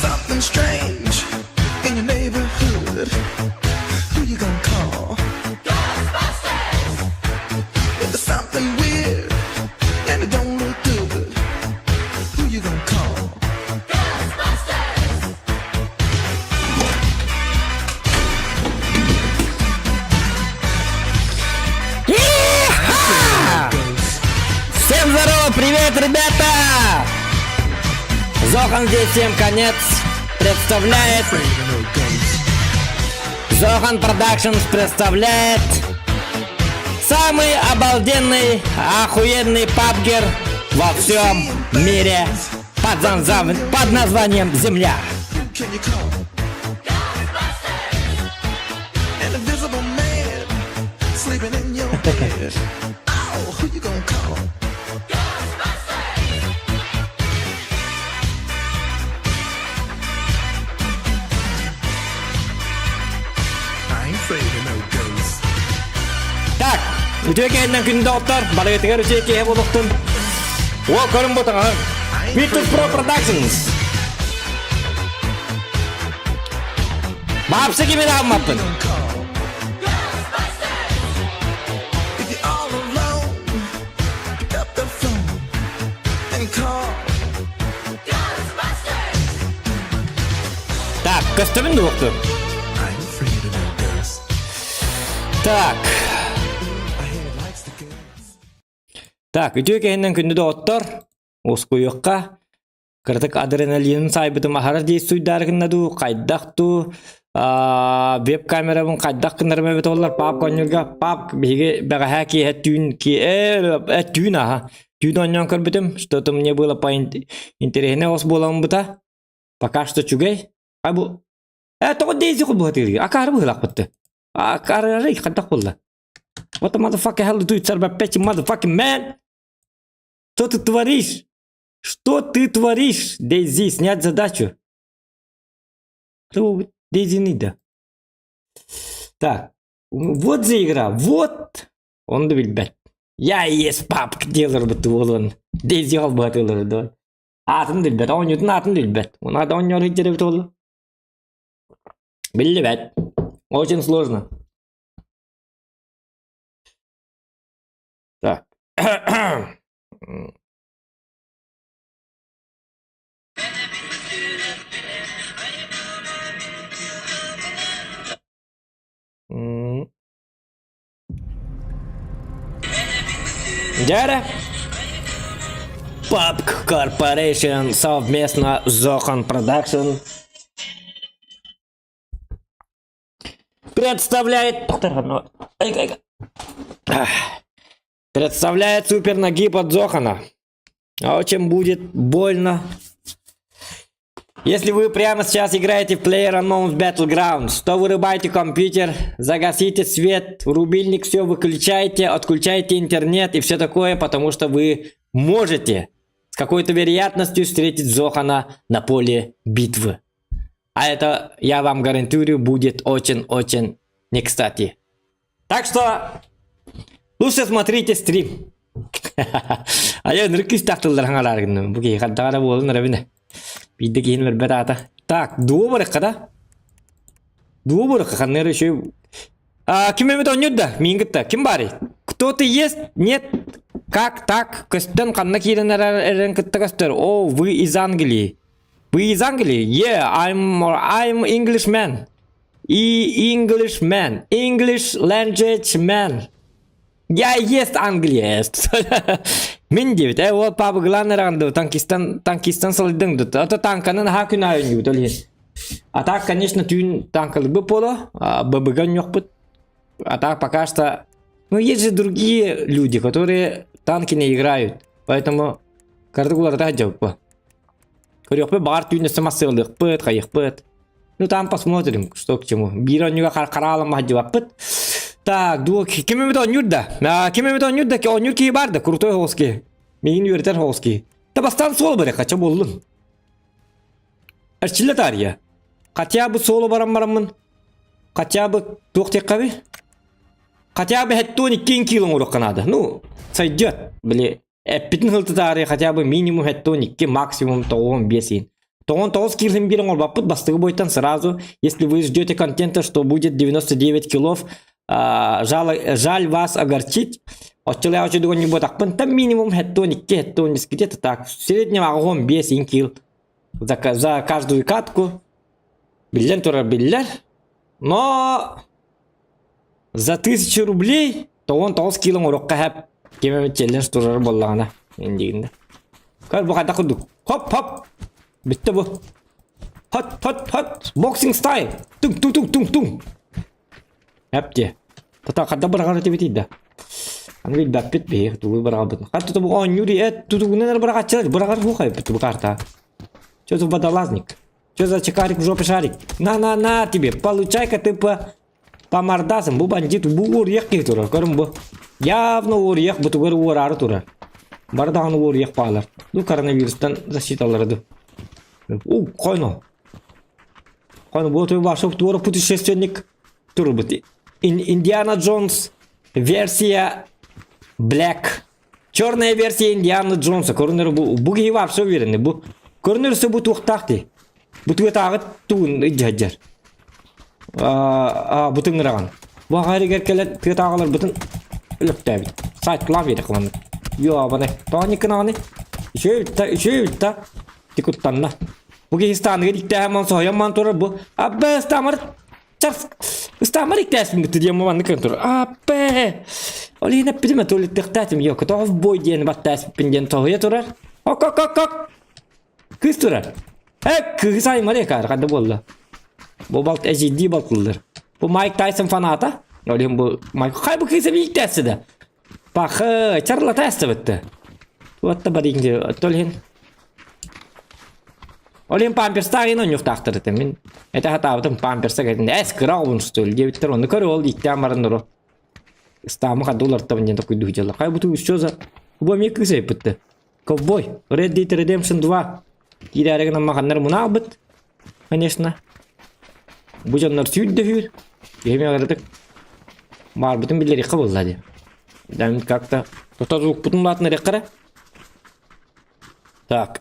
Something strange in your neighborhood. Who you gonna call? Ghostbusters! If there's something weird and it don't look good, who you gonna call? Ghostbusters! Всем здорово, привет, ребята! Зохан здесь всем конец представляет Зохан Productions представляет самый обалденный, охуенный пабгер во всем мире под, под названием Земля. An invisible man sleeping in your bed. Oh, who you gonna call? Ghostbusters! I ain't afraid of no ghosts. Так, үтүө киһинэн күндү доҕоттор, барыгытыгар үтүө киһи буолуохтун. Уол көрүн бу таҥаһын. Virtus Pro Productions. Баапсы кимин ааммаппын. If you're all alone, pick up the phone and call. Так, көстөбүн дуохту. I ain't afraid of no ghosts. Так, I hear it likes the girls. так, үтүө киһинэн күндү доҕоттор, уоскуйуохха. Кыратык адреналинын саайбытым аһара дии суйдаары гынна дуу, хайдах дуу, веб-камерабын хайдах гынарым эбит оллар пап коннюрга пап биһиги бэҕэһээ киэһэ түүн ки түүн аха түүн оонньоон көрбүтүм что-то мне было по интэриэһинэй ос буоламмыта пока что үчүгэй а бу э тоҕо дейзи кулбуһатыыргы акаары быһыылаахпытты акаары хайдах буолла what the motherfucker hell do you motherfucking man что ты творишь Что ты творишь, Дейзи? Снять задачу. Дейзи да. Так, вот за игра, вот. Он да билбэт. Я и есть папка делар бут уолун. Дейзи холбатылар да. Атын билбэт, оонньуутун атын билбэт. Она оонньоор итеребит уолу. Билбэт. Очень сложно. Так. Дьэ PUBG Corporation совместно с Zohan Production представляет... Представляет супер нагиб от Зохана. Очень будет больно. Если вы прямо сейчас играете в PlayerUnknown's Battlegrounds, то вырубайте компьютер, загасите свет, рубильник все выключайте, отключайте интернет и все такое, потому что вы можете с какой-то вероятностью встретить Зохана на поле битвы. А это, я вам гарантирую, будет очень-очень не кстати. Так что лучше смотрите стрим. Айа ынырык күүстээх тыллар хаҥалаар гынным. Бу киһи хандаҕара буолун эрэ Биирдэ киһин өлбөт аата. Так, дуо барыхха да? Дуо барыхха ханна эрэ үчүгэй. А, ким эмит оонньуур да? Миин кытта. Ким баарый? Кто-то есть? Нет? Как так? Көстөн ханна киирэн эрэн кытта көстөр. О, вы из Англии. Вы из Англии? Yeah, I'm Englishman. И Englishman. English language man. Я есть Англия. Мин диэбит. Э, вот папа главный раанды танкистан танкистан сылдың дут. А то танканын ха күн айын юут ол А так, конечно, түүн танкалык поло, ББГ ньохпут. А так пока что... Ну, есть же другие люди, которые танки не играют. Поэтому картыгуларда жауп. Көрүөхпүт, баҕар түүн өссө массыалыахпыт, хайыахпыт. Ну там посмотрим, что к чему. Биир оонньууга хараалама сылдьыбаппыт. Так, дуо, ким эмит оонньуур да? Ким эмит оонньуур да? Оонньуур киһи баар да? Крутой соҕус киһи. Миигин үөрэтэр соҕус киһи. Да бастаан суол барыахха, ча буоллун. Эрчиллэ таарыйа. Хотя бы суолу баран бараммын. Хотя бы туох диэххэбий? Хотя бы 72 кило оҥоруохха наада. Ну, сойдет. Били, эппитин сылтытаары хотя бы минимум 72, максимум 95 иин. 99 килин биир оҥорбоппут бастакы бойтан сразу, если вы ждете контента, что будет 99 килов, жаль, жаль вас огорчить. Оччолоох очудугун ньубатахпын там минимум 72, 73 где-то так. В среднем 85 иин кил за, за каждую катку. Биллэн турар биллэр. Но За тысячу рублей 99 кило оҥоруохха сөп. Ким эмит челлендж турар буоллаҕына иннигинэ. Көр бу хайдах курдук. Хоп хоп. Бүттэ бу. Хот хот хот. Boxing style. Туҥ туҥ туҥ туҥ туҥ. Эп дии. Тата хадда быраҕар этибитий да. Аны билбэппит биһи тугу быраҕабытын. Хат бу оонньуур эт тутугунан эрэ быраҕаччылар быраҕар суох эбит бу карта. Что за водолазник? Что за чекарик в жопе шарик? На-на-на тебе, получай-ка ты по По мордасам, бу бандит бу уоруйах киһи турар, көрүҥ бу. Явно уоруйах, бутугар уораары турар. Бары даҕаны уоруйах баалар. Ну, коронавирустан защиталара ду. У, хойно. Хойно, бу отуй ваша туора путешественник турбут. Индиана Джонс версия Black. Черная версия Индиана Джонса. Көрүнөр бу бу киһи вообще уверенный. Бу көрүнөрсө бу туохтаах дии. Бу тыатааҕы тугун ыдьадьар. Аа бу тыҥыраҕын. Бу аҕа кэлэн тыатааҕыларбытын өлөктөөбүт. Сайтлаах биэрэ кыланнык. Йоабаны. Тоҕо кынаҕыны? Үчүгэй та, үчүгэй та. Тикуттанна. Бу киһи ыстааныгар иттээһэн соһуйан маан турар бу. Абба ыстаамар Чарс ыстаамар иктээспин бытты диэн маннык көн турар. Аппэ! Ол иһин эппитим этолиттыхтаатым йо көтөҕөв бой диэн баттааспын диэн тоһуйа турар. Ок ок ок ок. Кыыс турар. Э, кыыс аймар екаар ханна буолла. Бу балт эжидди балтыллар. Бу Майк Тайсон фаната. Ол иһин бу Майк хай бу кыыс эбииктээссе да. Пахы чарлата эстебетте. Туатта баринге тол иһин Ол иһин памперстаах иһин онньуктаахтар этэ. Мин этэ сатаабытым памперса кэтин эс кыра оҕобун стөл диэбиттэр онну көр ол ииттээн баран оро ыстаамы хадды улартабын диэн токуйдуу дьалла. Хай буту что за бу эмиэ кыыс эппитте. Ковбой Red Dead Redemption 2 киирээри гынан маханнар мунаалбыт. Конечно. Бу дьоннор сүүрдөһүүр. Киһи аҕыратык баарбытын биллэриэххэ буолла дии. Да как-то тута звукпутун улаатынарыахха эрэ. Так.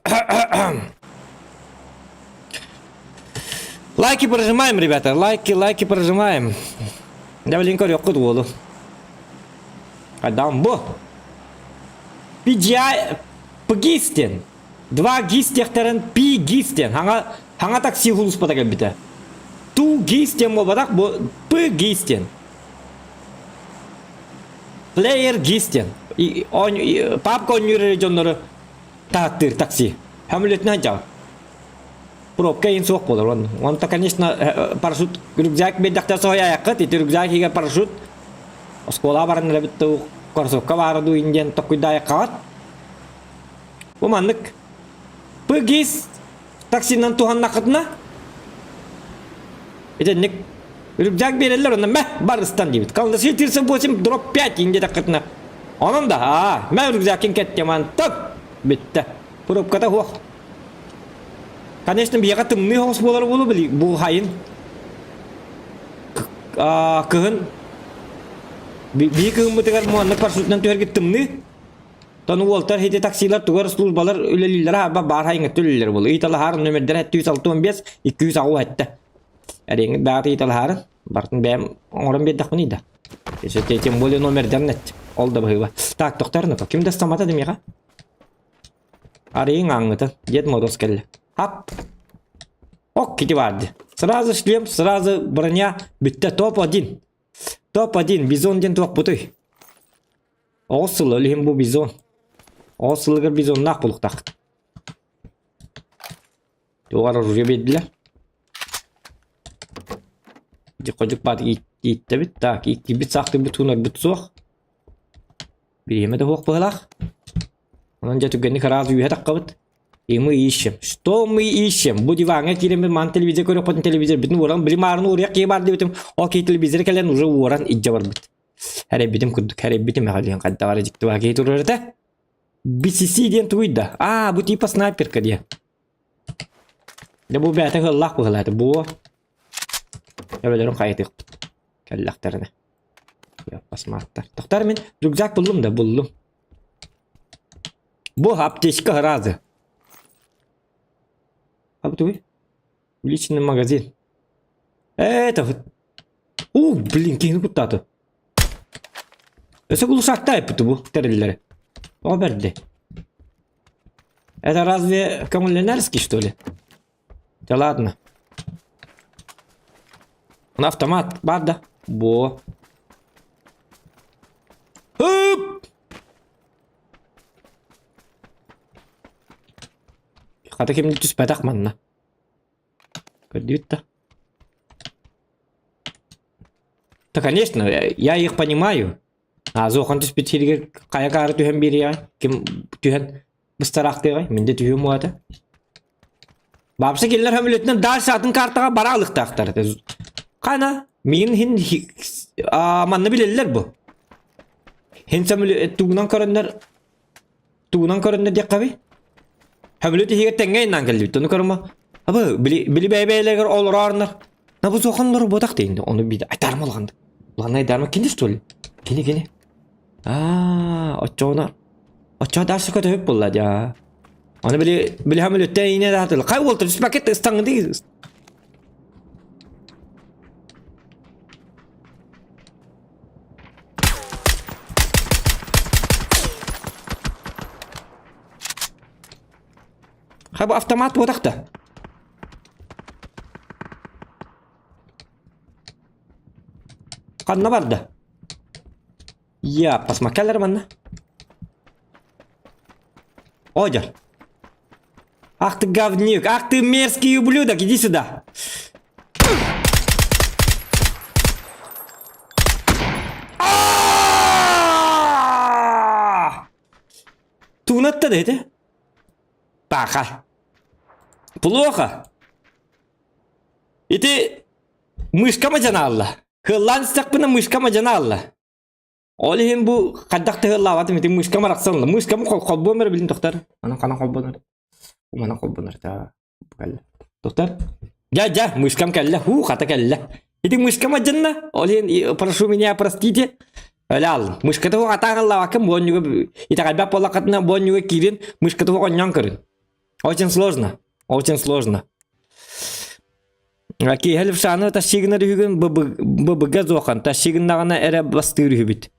Лайки прожимаем, ребята. Лайки, лайки прожимаем. Да, блин, көрүөххүт уолу. Адам бу. PGI Пгистен. Два гис диэхтэрин Пи гис диэн. Хаҥа, хаҥа такси хулуспата кэлбитэ. Ту гис диэн буолбатах, бу П гис диэн. Player гис диэн. Папка оонньуур эрэ дьоннору таһаттыыр такси. Хамлетынан дьаҕар. Пробка иһин суох буолар. Он, онто, конечно, парашют рюкзак биэрдэхтэр соһуйаайаххыт. Ити рюкзак иһигэр парашют оскуолаҕа баран эрэбит дуу, кроссовка баара дуу диэн токкуйдаайаххаҕыт. Бу маннык ПГИС таксинан туһаннаххытына итинник рюкзак биэрэллэр онно мэ барыстан диэбит. Колдаши 38 дробь 5 иҥ диэтэххитинэ онон да аа мэ рюкзакин кэттэ мантан бүттэ. Пробката суох. Конечно, биһиэхэ тымныы соҕус буолар буолуо били бу хайын кыһын биһи кыһыммытыгар маннык парашютунан түһэргит тымныы Тон уолтар ити таксилар тугар службалар үлэлииллэрэ арба баар хайыҥҥа үлэлииллэр буолла. Ыйыталаһаар номердэрэ 765 208 этте. Эриҥҥит баҕата ыйыталаһаарын бартын бэйэм оҥорон биэрдэхпиний да. Тем более номердэрин эт. Ол да быһыыба. Так, тохтор ким да ыстаммата да миэхэ? Арыйыҥ ааҥҥытын. Дед Мороз кэллэ. Хап! Ок, кити барды. Сразу шлем, сразу броня. Бүттэ топ-1. Топ-1. Бизон диэн туохпутуй? Оҕус сыла, ол иһин бу бизон. Оҕус сылыгар бизоннаах буолуохтаах. Туох оружие биэрдилэр. Дьик-ходьук баат ииттэбит. Так, ииттибит саахтыйбыт туунарбыт суох. Бириэмэ да суох быһыылаах. Онон дьэ түргэнник араас үөһэ таххабыт. И мы ищем. Что мы ищем? Бу диваҥҥа киирэммит ман телевизор көрүөхпүтүн телевизор бүтүн уоран били маарыны уоруйах киһи баар диэбитим ол киһи телевизор кэлэн уже уоран илдьэ барбыт. Эрэйбитим курдук эрэйбитим эҕэлиэн хайдах эрэ дьикти баа киһи турар этэ. BCC диэн тугуй да? Аа, бу типа снайперка диэн. Дьэ бу бэйэтэ ыаллаах быһыылаата. Бу эбэлэрин хайытыахпыт. Кэллэхтэринэ. Посматтар. Тохтор мин рюкзак буллум да буллум. Бу аптечка сразу. А тугуй? Личный магазин. Это... У, блин, киһини куттааты. Өссө кулусаакта эппит бу тэриллэри. О бэрди. Это разве коммунарский, что ли? Да ладно. Он автомат бар да. Бо. Hıp! Хата кимди түспэтэх манна. Көрдүбүт да. Да, конечно, я их понимаю. А зохан түспүт сиригэр хайа каары түһэн биэриэҕэ? Ким түһэн быстараахтыаҕай? Мин да түһүөм уота. Баапса кинилэр хөмүлүтүнэн дальше атын картаҕа бара алыктаахтар. Хана миин хин манна билэллэр бу. Хин сөмүлү тугунан көрөннөр тугунан көрөннөр диэххэби? Хөмүлүт иһигэр тэҥҥэ иннан кэллибит. Ону көрүмө. Абы били били бэйбэйлэригэр олороорнор. На бу суоханнар ботах дейинде. Ону биде айтарма улаханды. Улахан айдарма кини что ли? Кини кини. Аа, оччоҕуна оччоҕо дальше көтөһүп булла дьа. Аны били били хамылөттен ине даатыл. Кай болду түс пакет ыстаңы дии. Хай бу автомат буотахта. Ханна барда? Я посмакалар манна. Одер. Ах ты говнюк, ах ты мерзкий ублюдок, иди сюда. Туунатта да ити. Паха. Плохо. Ити мышка мадьанаалла. Кыллаан истэхпинэ мышка мадьанаалла. Ол иһин бу хайдах тыһыллаабатым ити мышкам арахсан ылла. Мышкам холбуом эрэ билин тохтар. Аны ханан холбонор. Манан холбонор та. Кэллэ. Тохтар. Дьэ, дьэ, мышкам кэллэ. Хуу, хата кэллэ. Ити мышкам адьынна. Ол иһин прошу меня простите. Өлө Мышката атаан ыллаабаккын буонньуга итэҕэйбэт буоллаххытына буонньуга киирин мышката оонньоон көрүн. Очень сложно. Очень сложно. Киэһэ Левшаны тащигынар үһүгүн ББГ зохан тащигыннаҕына эрэ бастыыр үһүбүт.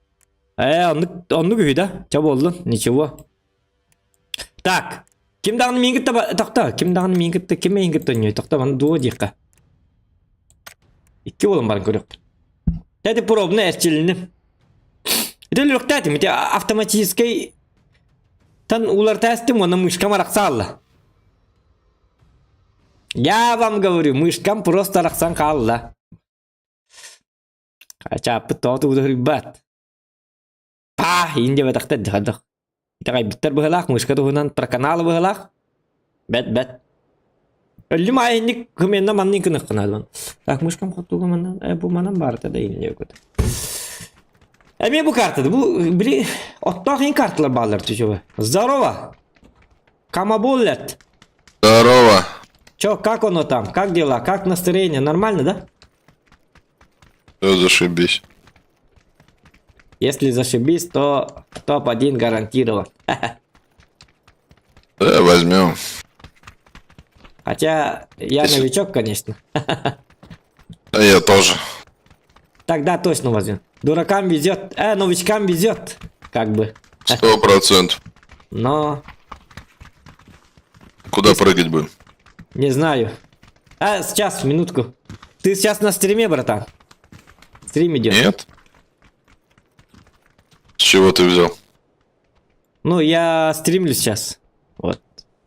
Ээ, оннук, оннук үһү да. Чэ буоллун, ничего. Так, ким даҕаны миин кытта тохто, ким даҕаны миин кытта, ким миин кытта ойнуй, тохто, маны дуо диэххэ. Икки буолан баран көрүөхпүт. Эти пробно эрчилинним. Ити өлүөхтээтим, ити автоматическай тан улартаастым уонна мышкам арахсаалла. Я вам говорю, мышкам просто арахсан хаалла. Чааппыт тоҕо тугу да Паа, иин диэбэтэхтэр дьаһайдах. Итэҕэйбиттэр быһыылаах, мышка туһунан проканалы быһыылаах. Бэт, бэт. Өллүм аайынньык кымыанна маннык гыныаххына Так, мышкам хотуга манан, э, бу манан баарта да иин диэбит. Эмиэ бу картада, бу били оттоох иин карталар бааллар түчүбэ. Здорово! Камабуллет! Здорово. Чё, как оно там? Как дела? Как настроение? Нормально, да? Все зашибись. Если зашибись, то топ-1 гарантирован. Да, возьмем. Хотя я Если- новичок, конечно. Да я тоже. Тогда точно возьмем. Дуракам везет, новичкам везет, как бы. 100%. Но Куда прыгать будем? не знаю. А, сейчас, минутку. Ты сейчас на стриме, братан? Стрим идет. Нет? С чего ты взял? Ну, я стримлю сейчас. Вот.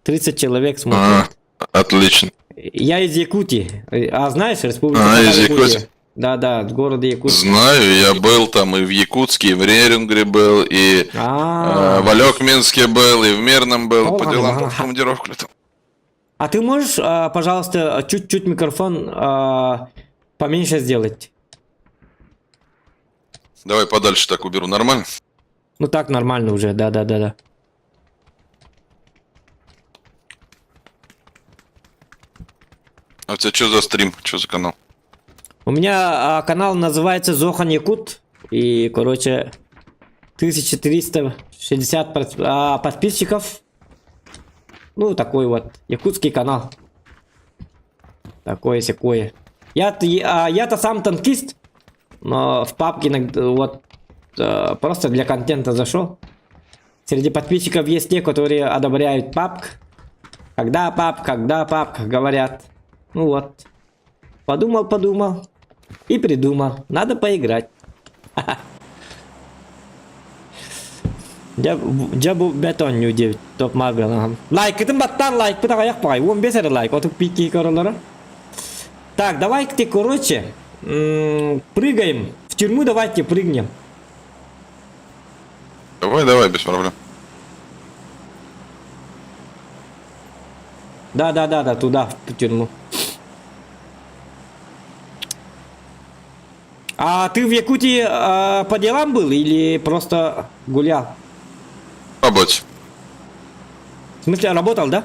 30 человек смотрят. А, отлично. Я из Якутии. А знаешь, Республика А, из Саха-Якутия. Якутии. Да-да, города Якутск. Знаю, я был там и в Якутске, и в Нерюнгри был, и А, в Олекминске был, и в Мирном был. По Ага. делам там в командировку летал. А ты можешь, пожалуйста, чуть-чуть микрофон поменьше сделать? Давай подальше так уберу, нормально? Ну так нормально уже, да-да-да-да. А у тебя что за стрим, что за канал? У меня канал называется Зохан Якут. И, короче, 1360 подписчиков. Ну, такой вот якутский канал. Такое сякое. Я-то, я-то сам танкист, но в папке иногда, вот просто для контента зашел. Среди подписчиков есть те, которые одобряют папк. Когда папка, когда папка, говорят. Ну вот. Подумал, подумал и придумал. Надо поиграть. Дьэ бу бетон диэбит топ Марвел. Лайкытын баттаан лайкпыт аҕыйах баҕайы. 15 эрэ лайк. 35 киһи көрөллөрө. Так, давай ты, короче, прыгаем. В тюрьму давайте прыгнем. Давай, давай, без проблем. Да-да-да-да, туда, в тюрьму. А ты в Якутии по делам был или просто гулял? Работе. В смысле, работал, да?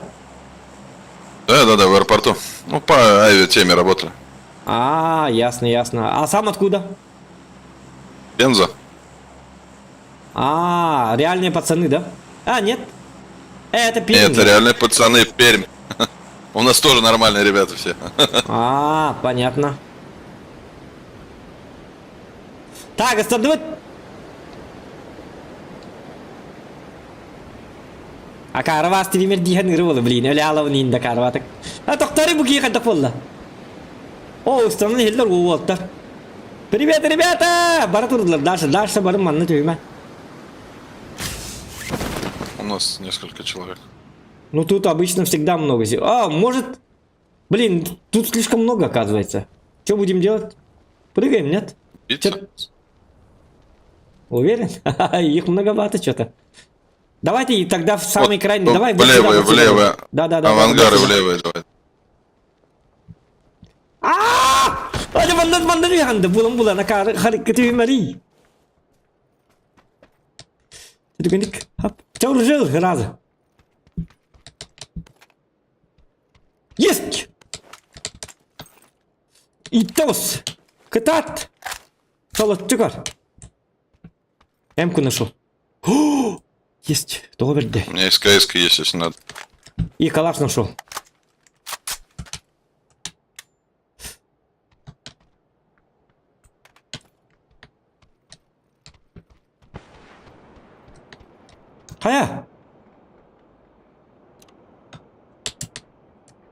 Да-да-да, в аэропорту. Ну, по авиатеме работали. А, ясно, ясно. А сам откуда? Пенза. А, реальные пацаны, да? А, нет. Это Пенза. Это реальные пацаны, Пермь. У нас тоже нормальные ребята все. А, понятно. Так, останови. А карва стример диэн ыры блин, өлө алабын инде карватык. А тохтори бу кии хайдах буолла. О, устанан иһиллэр уолаттар. Привет, ребята! Бара турдулар, дальше, дальше барым манна түһүмэ. У нас несколько человек. Ну тут обычно всегда много. А, может... Блин, тут слишком много оказывается. Что будем делать? Прыгаем, нет? Биться? Чё- Уверен? Их многовато что-то. Давайте и тогда в самый Вот, крайний. ну, Давай вот сюда, влево, вот сюда. влево. Да, да, да. А в да, ангары вот сюда. влево давай. А! Hadi mandan mandan yandı. Bulun bulana hareketi mari. Түгенdik. Хоп. Чауржил раза. Есть! Итос! Кытаат! Солотчугар. Эмку нашел. О! Есть! Добрый У меня СКС есть, если надо. И калаш нашел. Хайа!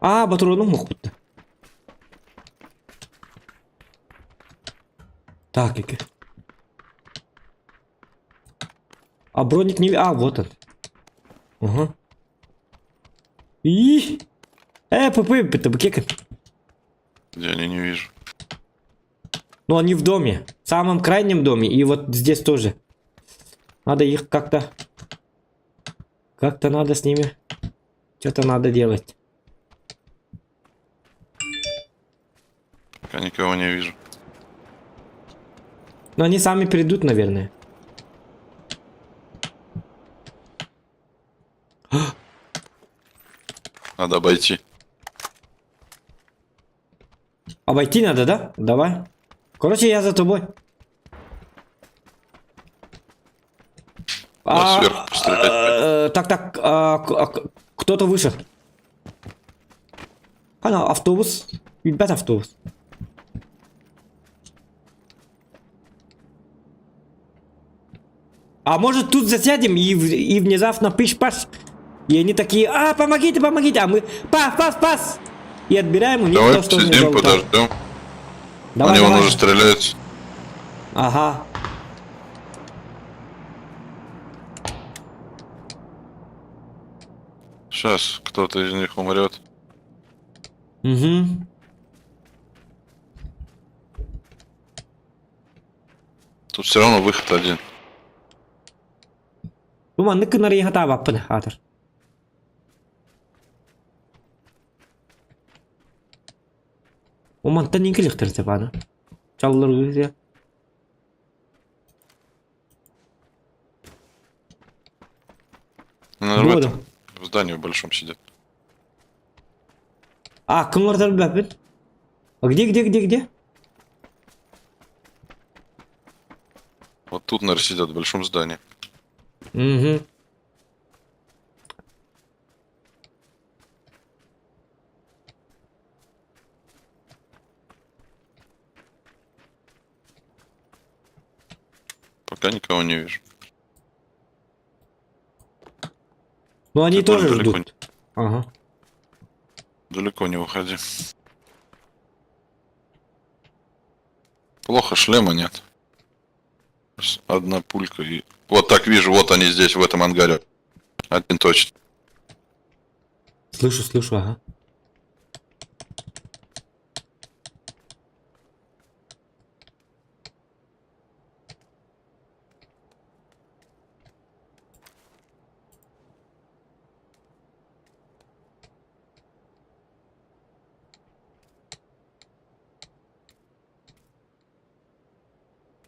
А, ботуруонум суох будто. Так, ики. А броник не... А, вот он. Угу. И. ПП, это букека. Я не вижу. Ну, они в доме. В самом крайнем доме. И вот здесь тоже. Надо их как-то... Как-то надо с ними... Что-то надо делать. Пока никого не вижу. Но они сами придут, наверное. Надо обойти. Обойти надо, да? Давай. Короче, я за тобой. Да, сверху пострелять. Так, так, кто-то вышел. Ана, автобус. Ребят, автобус. А может тут засядем и внезапно пиш-паш. И они такие, а, помогите, помогите. А мы пас, пас, пас. И отбираем у них Давай то, что они сидим, залутали. подождем. Давай, Они вон давай. уже стреляются. Ага. Сейчас кто-то из них умрет. Угу. Тут все равно выход один. Бу маннык гынар хатаабаппын аатыр. О мантан нин келихтер сепаны. Чаллар Ну, в этом, в здании в большом сидят. А, кымлардар билбэппин. А где, где, где, где? Вот тут, наверное, сидят в большом здании. Угу. Пока никого не вижу. Ну они Ты тоже далеко ждут. Ага. Далеко не уходи. Плохо, шлема нет. Одна пулька и... Вот так вижу, вот они здесь, в этом ангаре. Один точно. Слышу, слышу, ага.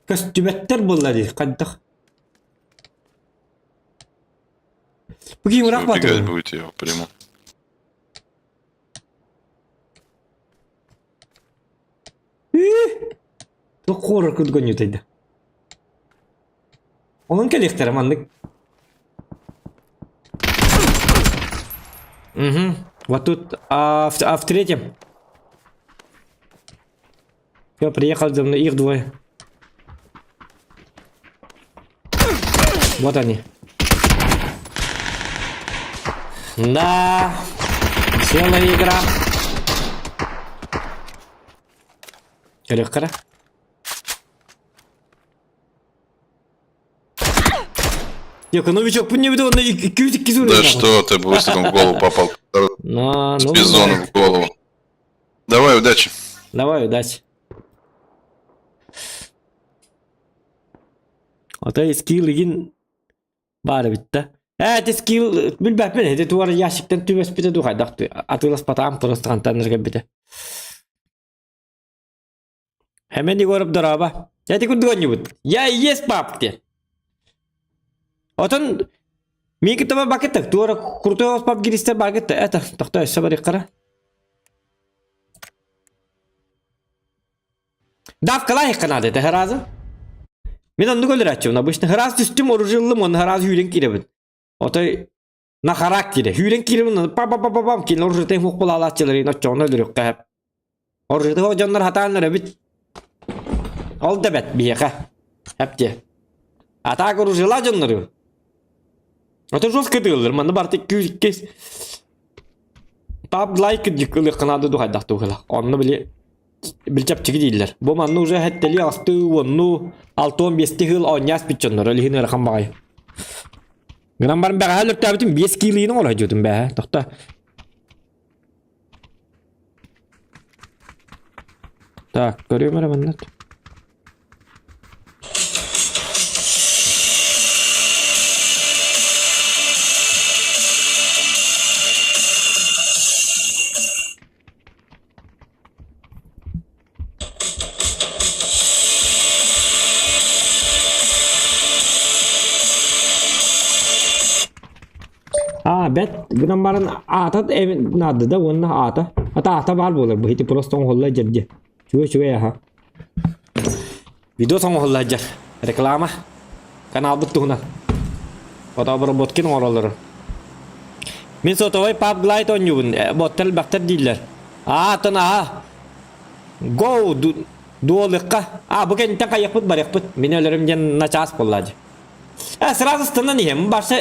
Көстүбэттэр буолла дии, хайдах? Бу киһи ыраах Убегать баатыр. будете, я его приму. Туох хоррор курдук ойнуутайда. Онон кэлиэхтэрэ маннык. Угу. Вот тут, а в, а в третьем. Все, приехал за мной, их двое. Вот они. Да, целая игра. Кэлиэххэрэ. Яка новичок, не видел, на Да что ты быстро в голову попал. На, С ну, бизоном в голову. Давай, удачи. Давай, удачи. Отой скилл игин баар эбит да. Ээ, ити скилл билбэппин, ити туора ящиктан түбэспитэ дуу хайдах атыыласпатаҕым просто хантан кэлбитэ. Хэмэн Егоров дорообо. Эти курдук оонньуубут. Я и есть пап диэн. Отон миигин таба бакыттак туора крутой пап гиристер баргытта это тохтой өссө барыххара. Давкалаах наада этэ харазы. Мин оннук өлөрөөччүбүн обычно хараас түстүм оружие ыллым онно хараас үүрэн киирэбин. Отой на характере үүрэн киирэбин па па па па пам киин оружиетын хуох булаалааччыларын оччоҕуна өлөрүөххэ сөп. Оружиетын дьоннор хатаан эрэбит. Ол да бэт биһиэхэ. Сөп диэ. А так оружиелаах дьоннору. Ото жестко тыыллар манна барыта 202 Пап лайк ылыахха наада дуу хайдах дуу Онно били били чэпчэки дииллэр. Бу манна уже хэттэлии астыы уонну 65 сыл оонньоос дьоннор ол иһин ыарахан баҕайы. Гынан баран бэҕэһээ өлөртөөбүтүм 5 киилиини оҥоро сылдьыбытым бээһэ. Тохто. Так, көрүөм эрэ манна. Аа, бэт гынан баран аата наада да уонна аата. Ата аата баар буолар бу ити просто оҥоһулла дьэрдьэ. Үчүгэй үчүгэй аха. Видео оҥоһулла сылдьар. Реклама. Каналбыт туһунан. Фотообработкин оҥороллор. Мин сотовай PUBG Lite оонньуубун. Боттар элбэхтэр дииллэр. Аа, оттон аа. Go дуолыкка. А, бу кэнниттэн хайыахпыт барыахпыт. Мин өлөрүм диэн начаас буолла дии. Э, сразу станан иһэм. Барса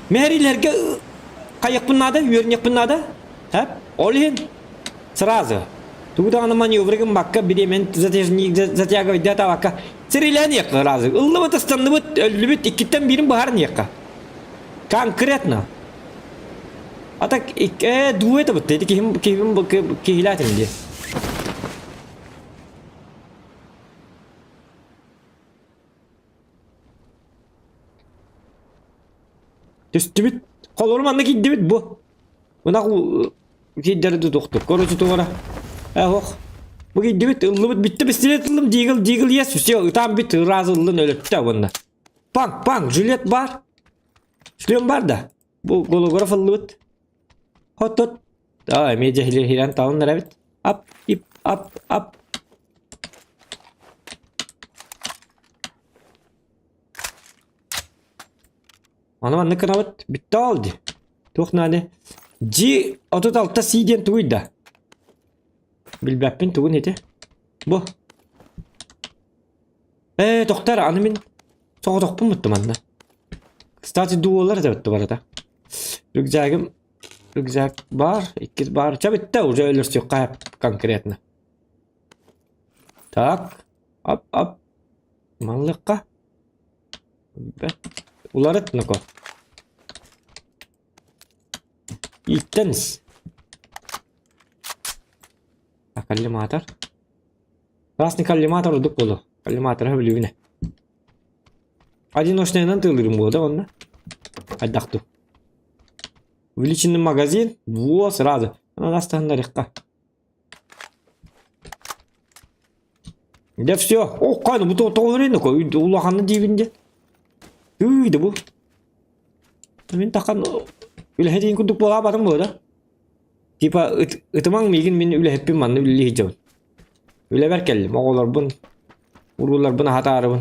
Мэһэрилэргэ хайыахпын наада, үөрүнүөхпүн наада. Хэп, ол иһин сразу. Тугу даҕаны маневры гыммакка, бириэмэн затягивать табакка сирилээн иэххэ сразу. Ыллыбыт, ыстанныбыт, өллүбүт, иккиттэн биирин быһааран иэххэ. Конкретно. А так, э, дуу это вот, эти киһим, киһим, киһилээтим дии. Түстүбүт. Холору манна киирдибит бу. Ынах киирдэри тутуохтук. Короче тугара. Э ох. Бу киирдибит, ыллыбыт, бүттэ пистолет ыллым, дигл, дигл ес, все, ытаан бүт, ыраас ыллын өлөттө уонна. Панк, панк, жилет бар. Шлем бар да. Бу голограф ыллыбыт. Хот-хот. Да, эмиэ дьэһилэр талан эрэбит. Ап, ип, ап, ап. Аны маннык гынабыт. Бүттэ ол дии. Туох наада? G 36 C диэн тугуй да? Билбэппин тугун ити. Бу. Ээ, тохтор, аны мин соҕотохпун буттум манна. Кстати, дуолар да бутtu барыта. Рюкзагым рюкзак бар, иккис бар. Ча бүттэ, уже өлөрсүөххэ конкретно. Так, ап, ап. Маллыкка. Уларыт ноко. Иттен ис. А коллиматор? Красный коллиматор ордук буолуо. Коллиматора билибинэ. Одиночныйынан тыылыырым буолуо да онно. Хайдах дуу. Увеличенный магазин. Во, сразу. Ананас таһыннарыахха. Дьэ все. О, хайда бу тоҕо өрөйнө улаханна диибин дьэ. Үй да бу. Мин тахан үлэһитин курдук буолаабатым буо да. Типа ытымаҥ миигин мин үлэһиппин манна үлэлии сылдьабын. Үлэбэр кэллим, оҕолорбун, урууларбын аһатаарыбын,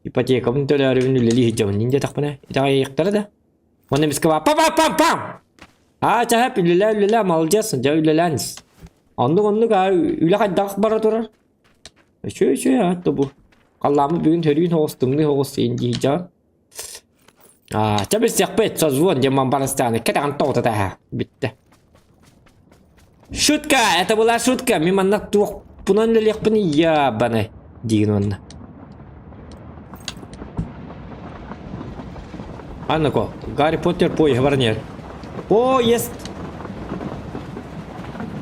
ипотекабын төлөөрүбүн үлэлии сылдьабын. Мин диэтэхпинэ, итэҕэйиэхтэрэ да. Уонна эмискэ па па пам пам! Аа чаһап үлэлээ үлэлээ молодец, дьэ үлэлээн ис. Оннук оннук аа үлэ хайдах бара турар? Үчүгэй үчүгэй аа то бу. Халлааммыт бүгүн сөрүүн соҕус, тымныы соҕус иин дии дьон. Аа, чэ билсиэхпит, созвон диэн барыстааны кэтэҕин тоҕута бүттэ. Шутка! Это была шутка! Мин манна туохпунан үлэлиэхпин ябаны диигин уонна. Аннако, Гарри Поттер поезд баран иһэр. Поезд!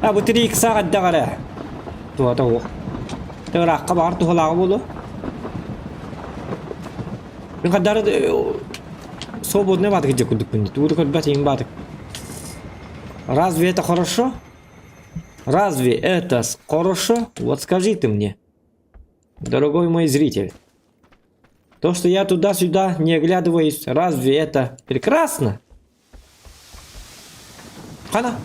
А, бу три икса хайдах эрэ. Туһата суох. Ыраахха баҕар туһалааҕа буолуо. Мин хардары свободный баатык дьэ курдукпун. Тугу да көрбөт иҥ баатык. Разве это хорошо? Разве это хорошо? Вот скажи ты мне, дорогой мой зритель. То, что я туда-сюда не оглядываюсь, разве это прекрасно? Хана?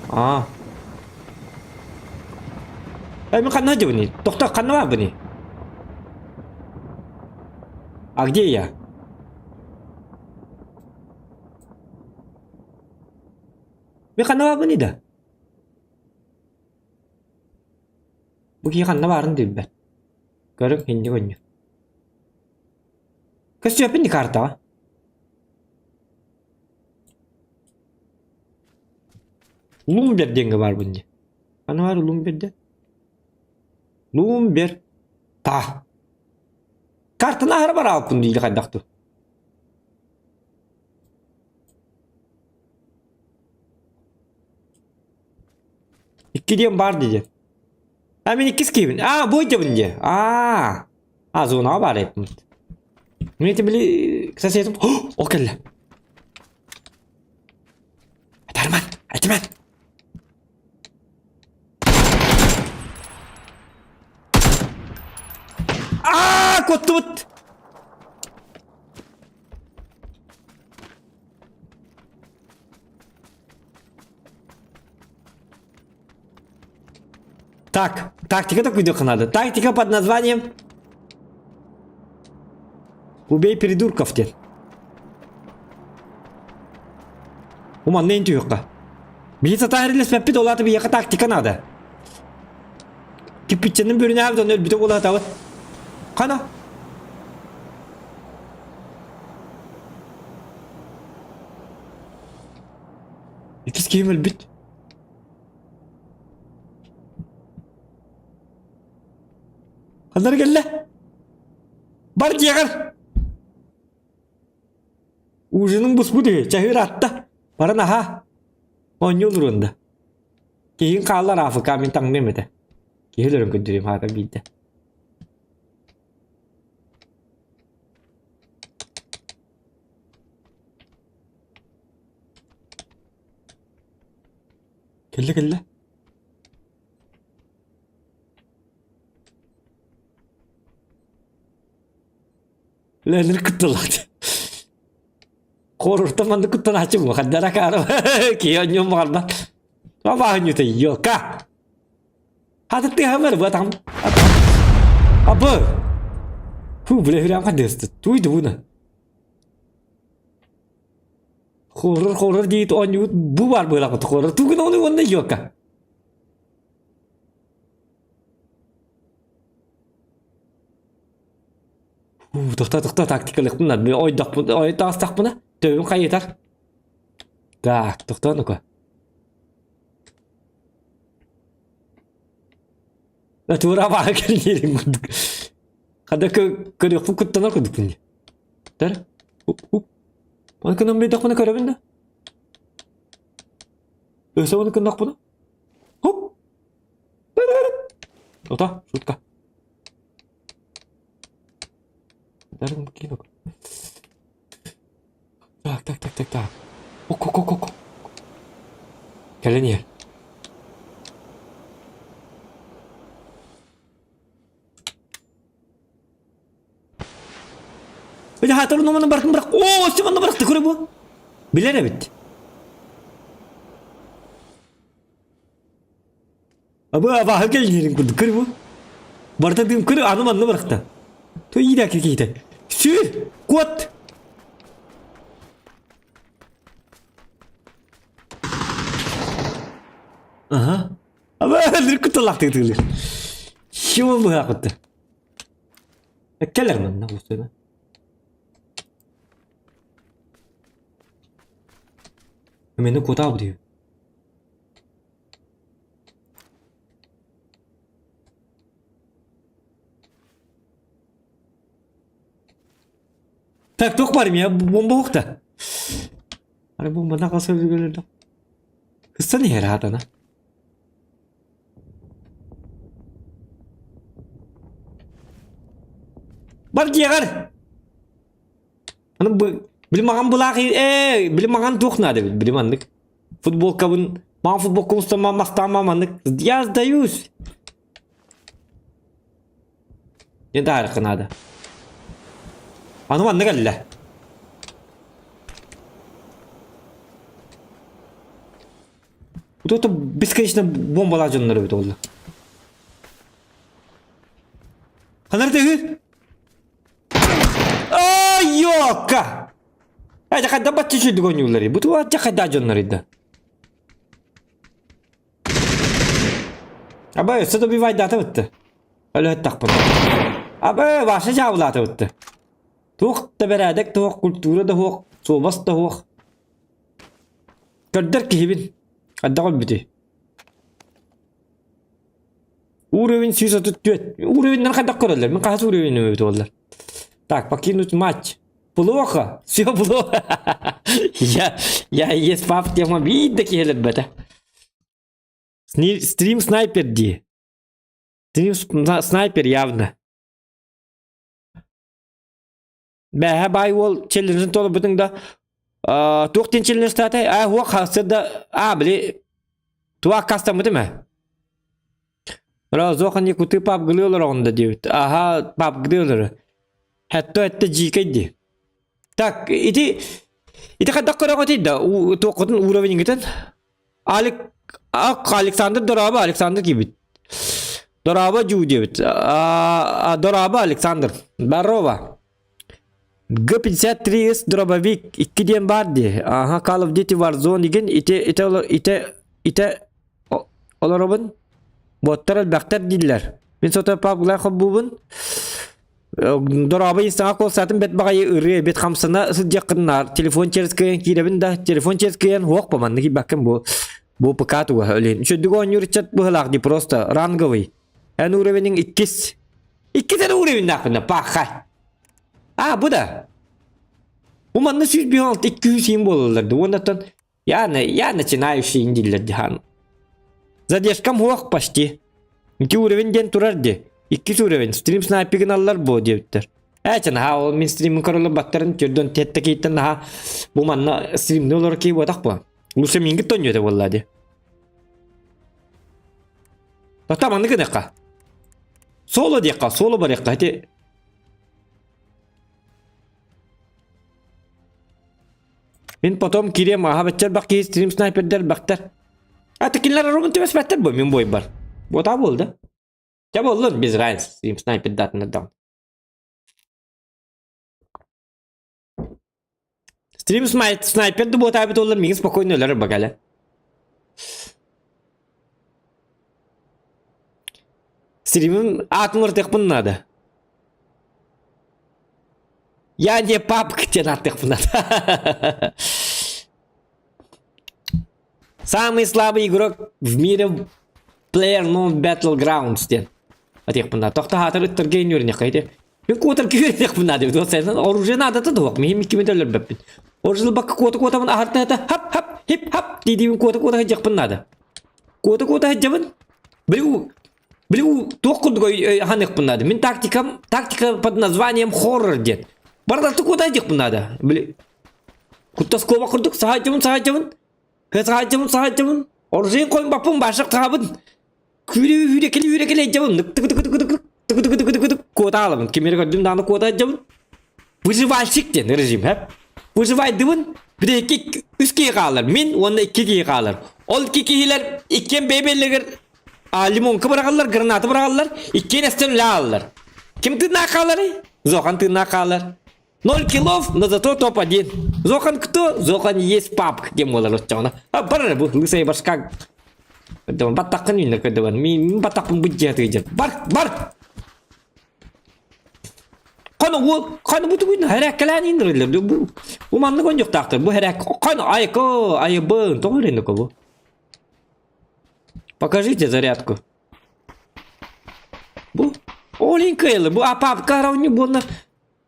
А. Э, мин ханна дьыбыный? Тохто, ханна баарбыный? А где я? Мин ханна баарбыный да? Бу киһи ханна баарын билбэт. Көрүҥ, инник онньу. Көстүөппүн ди картаҕа. Лумбер диэҥҥэ баарбын дии. Ханна баар Лумберде? Лумбер. Та. Картаны аһара бараалпын диили хайдах дуу? Икки диэн баар дии. А мин иккис киһибин. А, бу дьабын дии. Аа. А, зонаҕа баар эппит. Мин эти били соседым. О, кэллэ. Атарман, атиман. Аа, куттубут. Так, тактика такой надо. Тактика под названием Убей придурков диэн. Уманна интүйүөххэ. Биһи сатаан эрилэспэппит, ол аата биһиэхэ тактика надо. Киппиччэнин бүрүнээбит, онно өлбүтэ буолаатабыт. Хана? Иккис киһим өлбүт. Ханнары кэллэ? Бар дьиэҕэр! Ужиныҥ буспут үһү, чаһыыр атта. Баран аһаа. Оонньуу олоруон да. Киһиҥ хааллар АФК мин таҥныам этэ. Киһи өлөрөн көрдөрүөм аата биирдэ. Кэллэ кэллэ. Лэнир кытталаат. Хорурта маннык кытталааччы бу хаддара каара киһи онньон баҕарбат. Абааһынньыта ёлка. Хата тыаһамар бу атам. Абы. Фу, бля, хүрям хадыасты. Туй дуна. Хоррор хоррор диит оонньуут бу бар быылаҕыт хоррор тугун ону уонна ёлка. Тохтоо, тохтоо, тактикалыахпын наада. Ойдохпун, ой таҕыстахпына, төбөм хайытар. Так, тохтоо ну-ка. Тура баҕа кэлиэрин курдук. Хада көрүөхпүн куттанар курдукпун. Тэр. Уп, уп. Оны кынан бейдахпына көрөбүн да. Өсө оны кыннахпына. Хоп. Ота, шутка. Дарым кинок. Так, так, так, так, так. Ок, ок, ок, ок. Кэлэн иһэр. Били хаатар номаны барытын бырах. Оо, өссө манна бырахты көрө бу. Билэр эбит. Абы абааһы кэлиирин курдук көр бу. Барыта дым көр аны манна бырахта. То иирэ киһитэ. Сүр! Куот! Аха. Абы өлүр куталаахтык тыылыр. Чего быһаакытты? Кэлэр манна бу Мени кутаа дии. Так, туох баар эмиэ бомба уһукта. Ары бомбаны хас өлгөлөрдө. Хыссан иһэр аатана. Бар дьиэҕэр! Аны били маҕан былаах ээ били маҕан туох наада эбит били маннык футболкабын маҕан футболкабын устан мастаама маннык я сдаюсь не таарыкка наада аны маннык эллэ Вот это бесконечно бомбалаах дьоннор эбит олла. Ханар үһү? Айока! Э, хайда бачча үчүгдүк оонньууллар. Бу туга хайда дьоннор да. Аба өссө да бивайдаата бытты. Өлөһөттахпын. Аба ваша жаабылаата бытты. Туох да бэрээдэк туох, культура да суох, суобас да суох. Көрдөр киһибин. Хайдах өлбүтүй? Уровень 134. Уровеньнан хайдах көрөллөр? Мин хаһыс уровень эбит буоллар. Так, покинуть матч. Плохо. Все плохо. Я, я есть пап тема биир да киһилэрбэтэ. Стрим снайпер дии. Стрим снайпер явно. Бэһэ баай уол челленджин толорбутуҥ да туох диэн челленджтаатай? Аа уох да аа били туох аккаастаммытым ээ. Разохани куты папгылыы олороҕун да диэбит. Аха папгылыы олорор. Хэтто этте дьиикэй дии. Так ити ити хайдах көрөҕүтүй да туоххутун уровеньгытын? Алик Александр Дороба Александр киирбит. Дороба дьуу диэбит. Дороба Александр. Здорово. Г-53С дробовик икки диэн баар дии. Аха Call of Duty Warzone игин ити ити ити ити олоробун. Боттар элбэхтэр дииллэр. Мин сотору пабглар холбуубун. Дорообо саҥа куолсаатын бэт баҕайы ырыа эбит хамсана сылдьыаххын наар телефон через кыайан киирэбин да телефон через кыайан суох по маннык ибаккын бу бу ПК туга өлүн үчүгдүк оонньуур ыччат быһылаах ди просто ранговый эн уровеньиҥ иккис иккис эрэ уровеньнаахпын паха а бу да бу манна 156 200 иин буолаллар да уоннаттан Я, я начинающий дииллэр дьаһан. Задержкам суох почти. Ити уровень диэн турар ди. Иккис уровень. Стрим снайпигын аллар буо диэбиттэр. Ээ чэ наһаа ол мин стримин көрөлөр баттарын түрдөн тетте кейттен наһаа бу манна стримни олор кей буотах буо. Лучше мингит тонньуота буолла ди. Тохтоо маннык гыныахха. Соло диэххэ, соло барыахха. Ити Мин потом кириэм аһа баччар бах киһи стрим снайпердер бахтар. А тикиллер арумун түбэспэттэр бу мин бойбар. Бота буолда. Чэ буоллун без разницы стрим снайпердатынар даҕаны. Стрим снайпер да буотаабыт буоллар миигин спокойно өлөр бакале. Стримим аатын уларытыахпын наада. Я не папка диэн ааттыахпын наада. Самый слабый игрок в мире PlayerUnknown's Battlegrounds диэн атыахпын наада. Тохто хаатар ыттарга үөрэнэххэ ити. Мин куотар күүрүөхпүн наада эбит. Оружие наадата дуох. Миһим иккимин өлөрбөппүн. Оружие бакка куота-куотабын аһарта хап хап хип хап диидибин куота-куота сылдьыахпын наада. Куота-куота сылдьабын. Били били туох курдук ханыахпын наада. Мин тактикам тактика под названием хоррор диэн. Бардарты куота сылдьыахпын наада. Били куттас куоба курдук саһайдьабын саһайдьабын. Саһайдьабын саһайдьабын. Оружие қойбаппын башық тағабын. Күүрэ-үүрэ кэлэ дьабын тык-тык-тык-тык тык-тык-тык-тык куота аалабын. Ким эрэ көрдүм даҕаны куота дьабын. Выживальщик диэн режим хэп. Выживайдыбын. Бир икки үс киһи хаалар. Мин уонна икки киһи хаалар. Ол икки киһилэр иккиэн бэйэ-бэйэлэригэр лимонка быраҕаллар, граната быраҕаллар, иккиэн эстэн үлэ аалалар. Ким тыыннаах хааларый? Зохан тыыннаах хаалар. Ноль килов, но зато топ-1. Зохан кто? Зохан есть папк диэн буолар оччоҕуна. А бар бу лысая башка. Баттаххын үүннэр көрдөбөн. Мин баттахпын быдьыатыйдьар. Бар, бар! Ханы уол, ханы бу тугуйна хэрээккэлээн индириллэр. Бу бу маннык онньуктаахтар. Бу хэрээк ханы айко айыбын тоҕо үрэннэ бу. Покажите зарядку. Бу Олин кыайылы. Бу апапка аравню буоллар.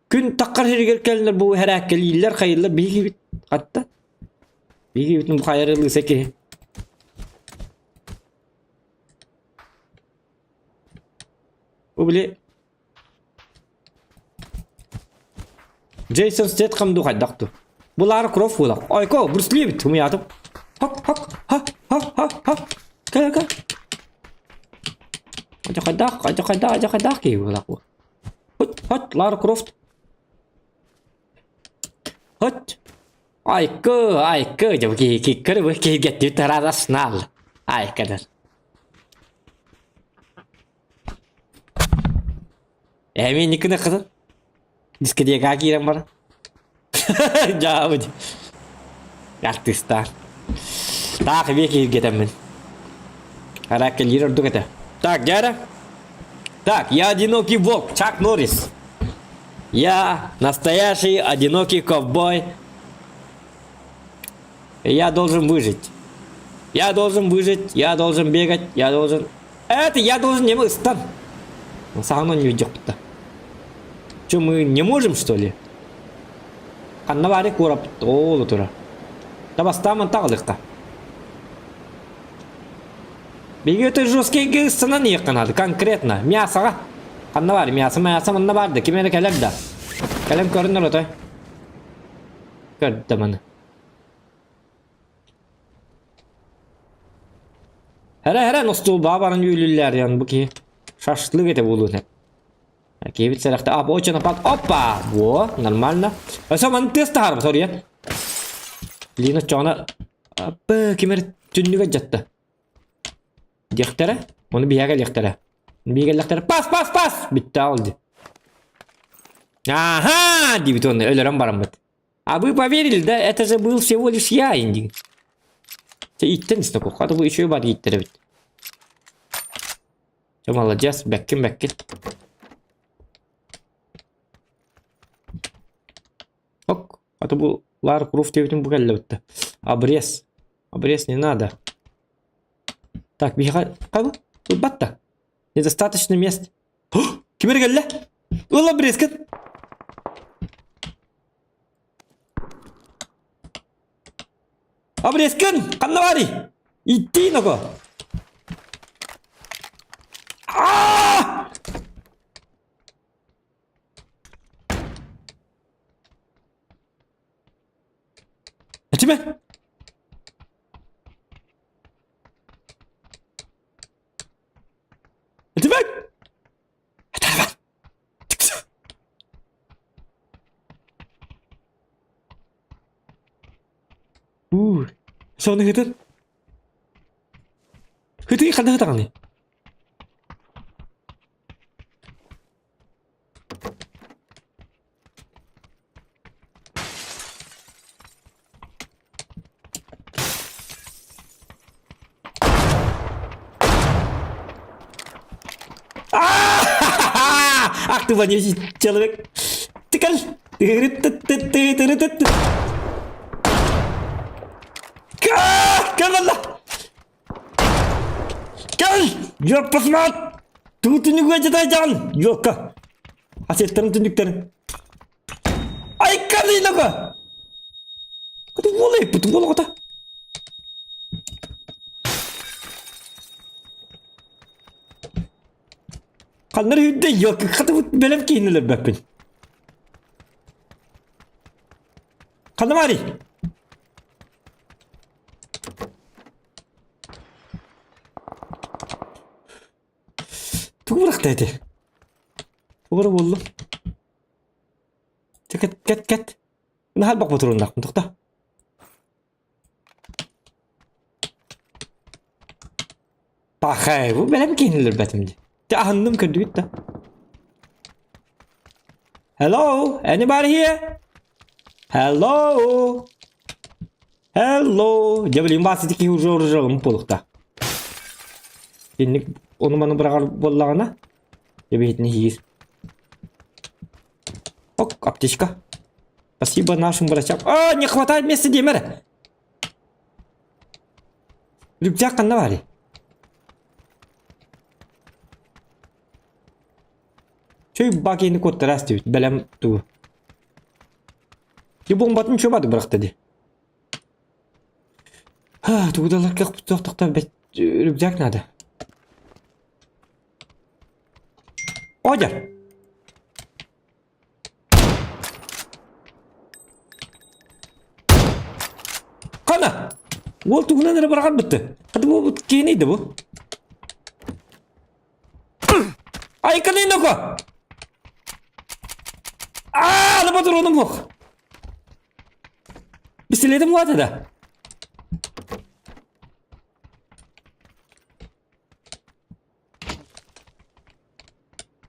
Күн таххар сиригэр кэллэр бу хэрээккэлииллэр, хайыллар биһигибит хатта. Биһигибитин бу хайар ылыса киһи. Бу били Джейсон Стэтхэм ду хайдах ду. Бу Лара Крофт буолар. Ойко, Брюс Ли эбит, умуйаатым. Хоп, хоп, ха, ха, ха, ха. Кэл, кэл. Адьа хайдах, адьа хайдах, адьа хайдах киһи буолар бу. Хот, хот, Лара Крофт. Хот. Айкы, айкы, деп киккер бу киһиргэттибит тарараснал. Айкадар. Эми никына кызын. Дискотека киирэн баран. Дьаабыт. Артистар. Таах бие киһиргэтэммин. Хараккелиир ордук этэ. Так, дьара. Так, я одинокий волк, Чак Норрис. Я настоящий одинокий ковбой. Я должен выжить. Я должен выжить, я должен бегать, я должен... Это я должен не ыстан. Саҕана не уйдьохпута. Че, мы не можем, что ли? Ханна баары куораппыт оолу тура. Табастааман таҕылыхха. Биһиги өтө жесткийге ыстанан иһиэххэ наада, конкретно. Мясоҕа. Ханна баар мясо, мясо манна баар да, ким эрэ кэлэр да. Кэлэн көрүнэр отой. Көрдө маны. Эрэ эрэ остуолбаҕа баран үөлүллэр ян бу киһи шашлык этэ буолуон сөп. Киһибит сэрэхтэ а очень опат опа во нормально. Өсө маны тыас таһаарба соруйан. Блин оччоҕуна аппы ким эрэ түннүгэ дьатта. Диэхтэрэ, ону биһиэхэ кэлиэхтэрэ. Биһиэхэ кэллэхтэрэ пас пас пас бүттэ ол дии. Аха диэбит уонна өлөрөн бараммыт. А вы поверили, да? Это же был всего лишь я, инди. Чэ, иттэн истэ куххата бу үчүгэй бар ииттэр эбит. Чэ, молодец, бэккин бэккин. Ок, а то бу Лара Крофт диэбитим бу кэллэ бытта. Обрез. Обрез не надо. Так, биһиэхэ хабы ылбат да. Недостаточно мест. Ким эрэ кэллэ? Ыл обрезкин. Обрезкин! Ханна баарый? Иттиин ого. Аа! Этимэ! Уу, соны хытыр. Хытый ханна хытаҕыный? Ах ты вонючий человек! Ты кал! Кэл Кэл! Дьоппусмаат! Туу түнүгү дьатайдьаҕын! Дьуокка! Асеттарын түннүктэрин. Айкалыйнака! Кыты уол эппит уол оҕото. Ханнар үрдэ йок хаты бэлэм киһини өлөрбөппүн. Ханна баарый? Тугу бырахта ити? Тугу эрэ буоллум. Чэ кэт кэт кэт. Наһаа элбэх ботуруоннаахпын тохто. Пахай, бу бэлэм киһини өлөрбөтүм дии. Дьэ аһынным көрдүгүт да. Hello, anybody here? Hello? Hello? Дьэ билигин баас ити киһи уже оружиялым буолуохта. Инник ону маны быраҕар буоллаҕына, дьэ биһитини иһиир. Ок, аптечка. Спасибо нашим врачам. А, не хватает места диэмэр. Рюкзак ханна баарый? Чөй бакини куттарас диэбит бэлэм тугу. Ти бомбатын чөй бады бырахта ди. Ха, тугу да ларках тохтохтор бэт рюкзак надо. Одер! Хана! Уол тугунан эрэ быраҕар бытты. Хата бу киэнийди бу. Айканы ноко! Аа, аны патроным суох. Пистолетим уата да.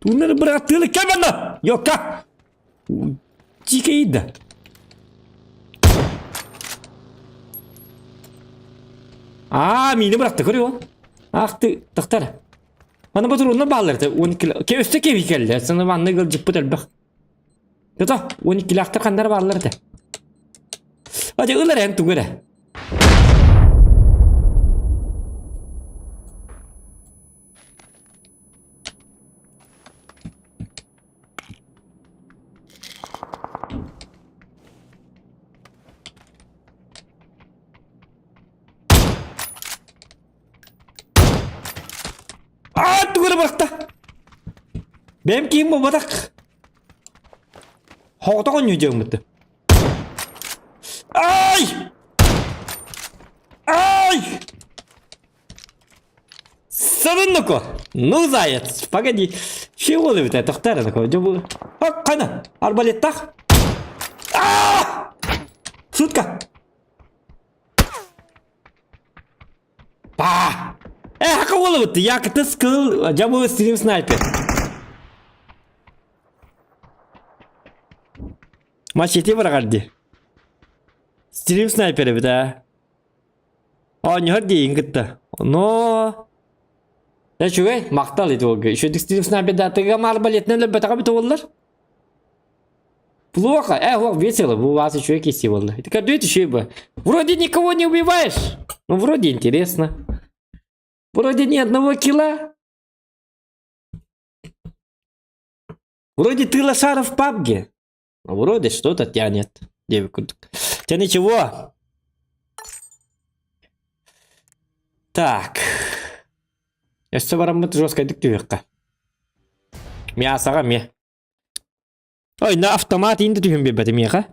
Тууннары бырахтыылы кэл манна! Йокка! Дикий да. Аа, миини бырахта көрүө. Ах ты, тахтар. Мана ботуруунна бааллар этэ 12 ке өстө кеби келле. Саны манны гылдьыппыт элбэх. Тото 12 лаахтар ханнар бааллар этэ. Ати ылар эн тугу эрэ. Аа, тугу эрэ бырахта. Бэйэм киһим буолбатах. Хоҕотох оонньуу дьиэҥмит. Ай! Ай! Сырынныко! Ну, заяц, погоди. Чего ты это? Тохтар такой. А, кана, арбалеттах. А! Сутка. Па! Э, хака ты? Я ты скыл, я был стрим снайпер. Мачете быраҕар Стрим снайпер эбит аа. Оонньоһор диэйин кытта. Но Үчүгэй, махтал ити уолга. Үчүгэй стрим снайпердаатыга арбалетынан өлбөтөҕө эбит уоллар. Плохо. Э, вот весело. У вас еще кисти волны. Это как еще бы. Вроде никого не убиваешь. Ну, вроде интересно. Вроде ни одного килла. Вроде ты лошара в пабге. Ну, вроде что-то тянет. Тянет чего? Так. Өссө бараммыт жесткайдык түһүөххэ. Мясаҕа эмиэ. Ой, на автомат инде түһүн биэрбэтим миэхэ.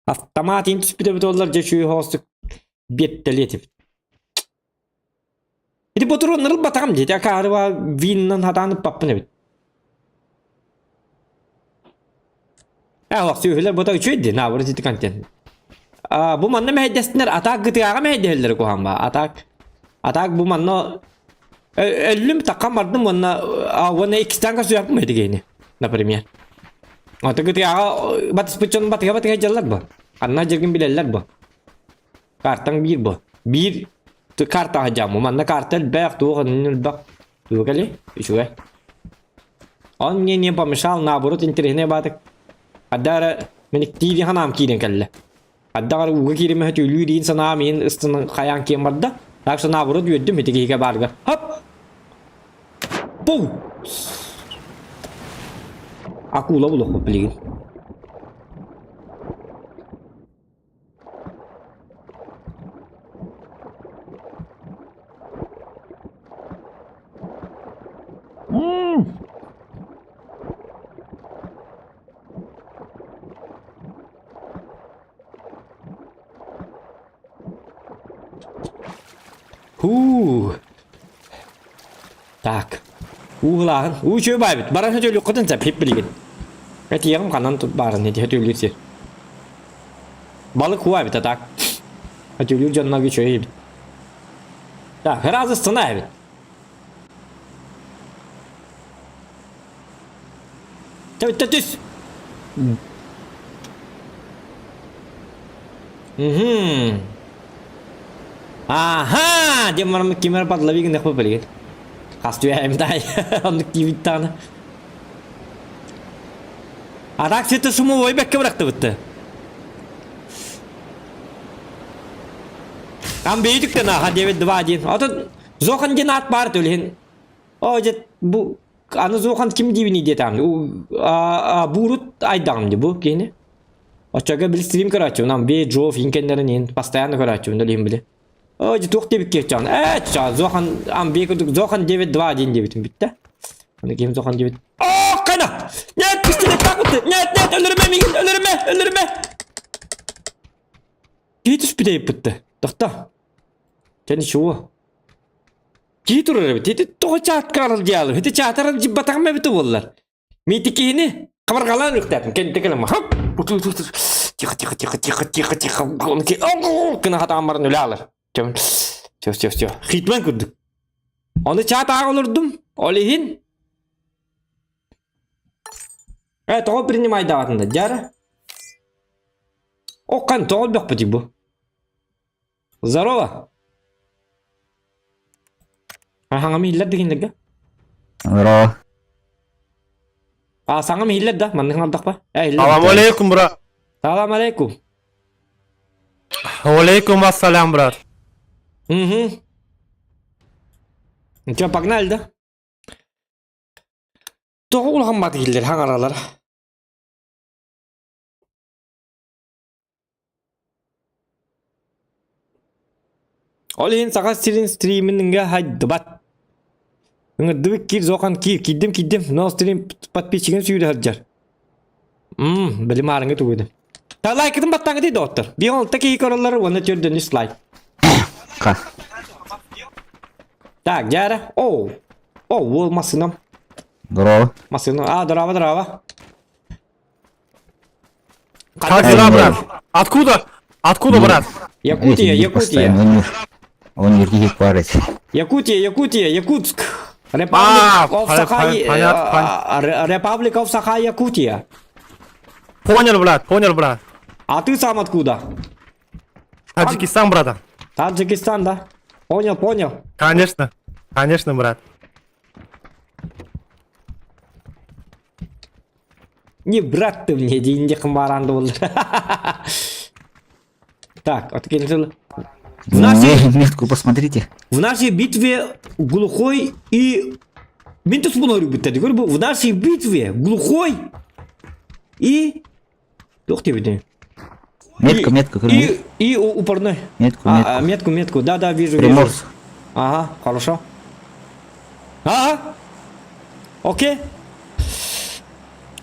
Автомат ин түспүтэ эбит буоллар дьэ үчүгэй соҕустук биэттэлиэ этибит. Ити ботуруоннары ылбатаҕым диэти акаарыба виннан хатаан ыппаппын эбит. Ээ, сүөһүлэр бота үчүгэй дии, наоборот ити контент. А, бу манна мэһэйдэстинэр, атаак гытыаҕа мэһэйдэһэллэр куһаҕан ба. Атаак, атаак бу манна өллүм, таккан бардым уонна уонна иккистээн көрсүөхпүн этигиэни, например. Ото гытыаҕа батыспыт дьон батыга-батыга дьаллар бу. Ханна дьиргин билэллэр бу. Картаҥ биир бу. Биир картаҕа дьааммы. Манна карта элбэх, туох элбэх. Туох кэлий? Үчүгэй. Он мне не помешал, наоборот, интэриэһинэй баатык. Хадда эрэ мин тиири ханаам киирэн кэллэ. Хадда эрэ ууга кииримэһэ түүлүү диин санаам иһин ыстынан хайаан киэн барда. Так что наоборот үөрдүм ити киһигэ баарыгар. Хоп! Пу! Акула булуохпут билигин. Һуу. Так. Уулааһын. Уу үчүгэй баайбыт. Баран сөтүөлүөххүтүн сөп хип билигин. Этиэҕим ханан тут баарын ити сөтүөлүүр сир. Балык уу эбит а так. Сөтүөлүүр дьоннорго үчүгэй эбит. Так, ыраас ыстана эбит. Түс. Угу. Аха! Диэн баран ким эрэ подлови гыныахпыт билигин. Хас түһээм дай. Оннук диибит даҕаны. А так света шумовой бэккэ бырахтыбытты. Там бэйдиктен аха 9-2-1. Отон Зохан диэн аат баар төлүһүн. О, дьэ бу аны Зохан ким диибиний диэтаам. Буурут айдаҕым ди бу киһини. Оччого били стрим көрөөччүбүн, ам бе Джо финкеннерин иһин постоянно көрөөччүбүн да билим били. О, дьэ туох диэбиккэ чаан. Ээ, чаа, Зохан ам бе курдук Зохан 9-2-1 диэбитим бүттэ. Аны ким Зохан диэбит. О, кана! Нет, пистолет так Нет, нет, өлөрүмэ миигин, өлөрүмэ, өлөрүмэ! Киһи түспүтэ ыппытты. Тохто. Чэ, ничего. Киһи турар эбит. Ити тоҕо чаатка аралдьаалым? Ити чаат аралдьыбатаҕым эбитэ буоллар. Мити киһини хабарҕалаан үктээппин. Кэнтэ кэлэн хоп! Тихо, тихо, тихо, тихо, тихо, тихо. Гына хатаан баран үлэ алар. Все, все, все. Хитмэн курдук. Ону чаат ааҕа олордум. Ол иһин Э, тоҕо принимайдаабатын да, дьара? Окхан тоҕо өлбөхпүтүй бу? Здорово! Саҥам иһиллэр да кинилэргэ? Здорово. А, саҥам иһиллэр да? Маннык алдахпа? Э, иһиллэр. Салам алейкум, брат. Салам алейкум. Алейкум ассалям, брат. Угу. Ну что, погнали, да? Тоҕо улахан бат иһиллэр хаҥаралар? Ол иһин Саха сирин стримингэ хайдыбат. Ыҥырдыбыт киир зохан киир киирдим киирдим но стрим подписчигин сүүрэ сылдьар. Мм, били маарыҥҥы тугуйдум. Та лайкытын баттаҥытый доҕоттор. Биир алта киһи көрөллөр уонна төрдөнүс лайк. Ха. Так, дьээрэ. Оу. Оу, уол массыынам. Здорово. Массыына. А, здорово, здорово. Как дела, брат? Откуда? Откуда, брат? Якутия, Эти Якутия. постоянно, Он не, он не будет парить. Якутия, Якутия, Якутск. Republic А, of Саха, понятно, Republic of Саха, Якутия. Понял, брат, понял, брат. А ты сам откуда? Таджикистан, братан. Таджикистан, да? Понял, понял. Конечно, конечно, брат. Не брат ты мне, дейінде қымбаранды болды. Так, вот В нашей, Метку посмотрите. в нашей битве глухой и... Мен түс бұны бітті. В нашей битве глухой и... Туох диэбитий? Метка, метка, И, и упорной. Метку, А, метку. а, метку, метку. Да, да, вижу, вижу. Приморск. Ага, хорошо. Ага. Окей.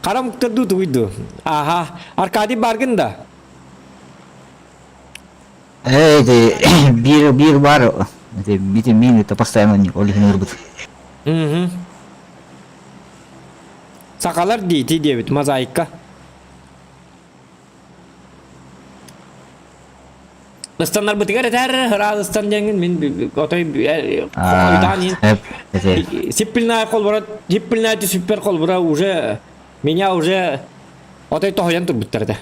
Хара муктарду тугуйду. Ага. Аркадий баргын да. Эй, ты, бир, бир бар. Это, бити мин, это постоянно не Олег Нурбут. Угу. Сахалар дии диэбит мозаика. Ыстаннарбытыгар этэр ыраас ыстан диэҥҥин мин отой хойутаан иһин сиппилнай холбура сиппилнай түсүппэр холбура уже меня уже отой тоһуйан турбуттар этэ.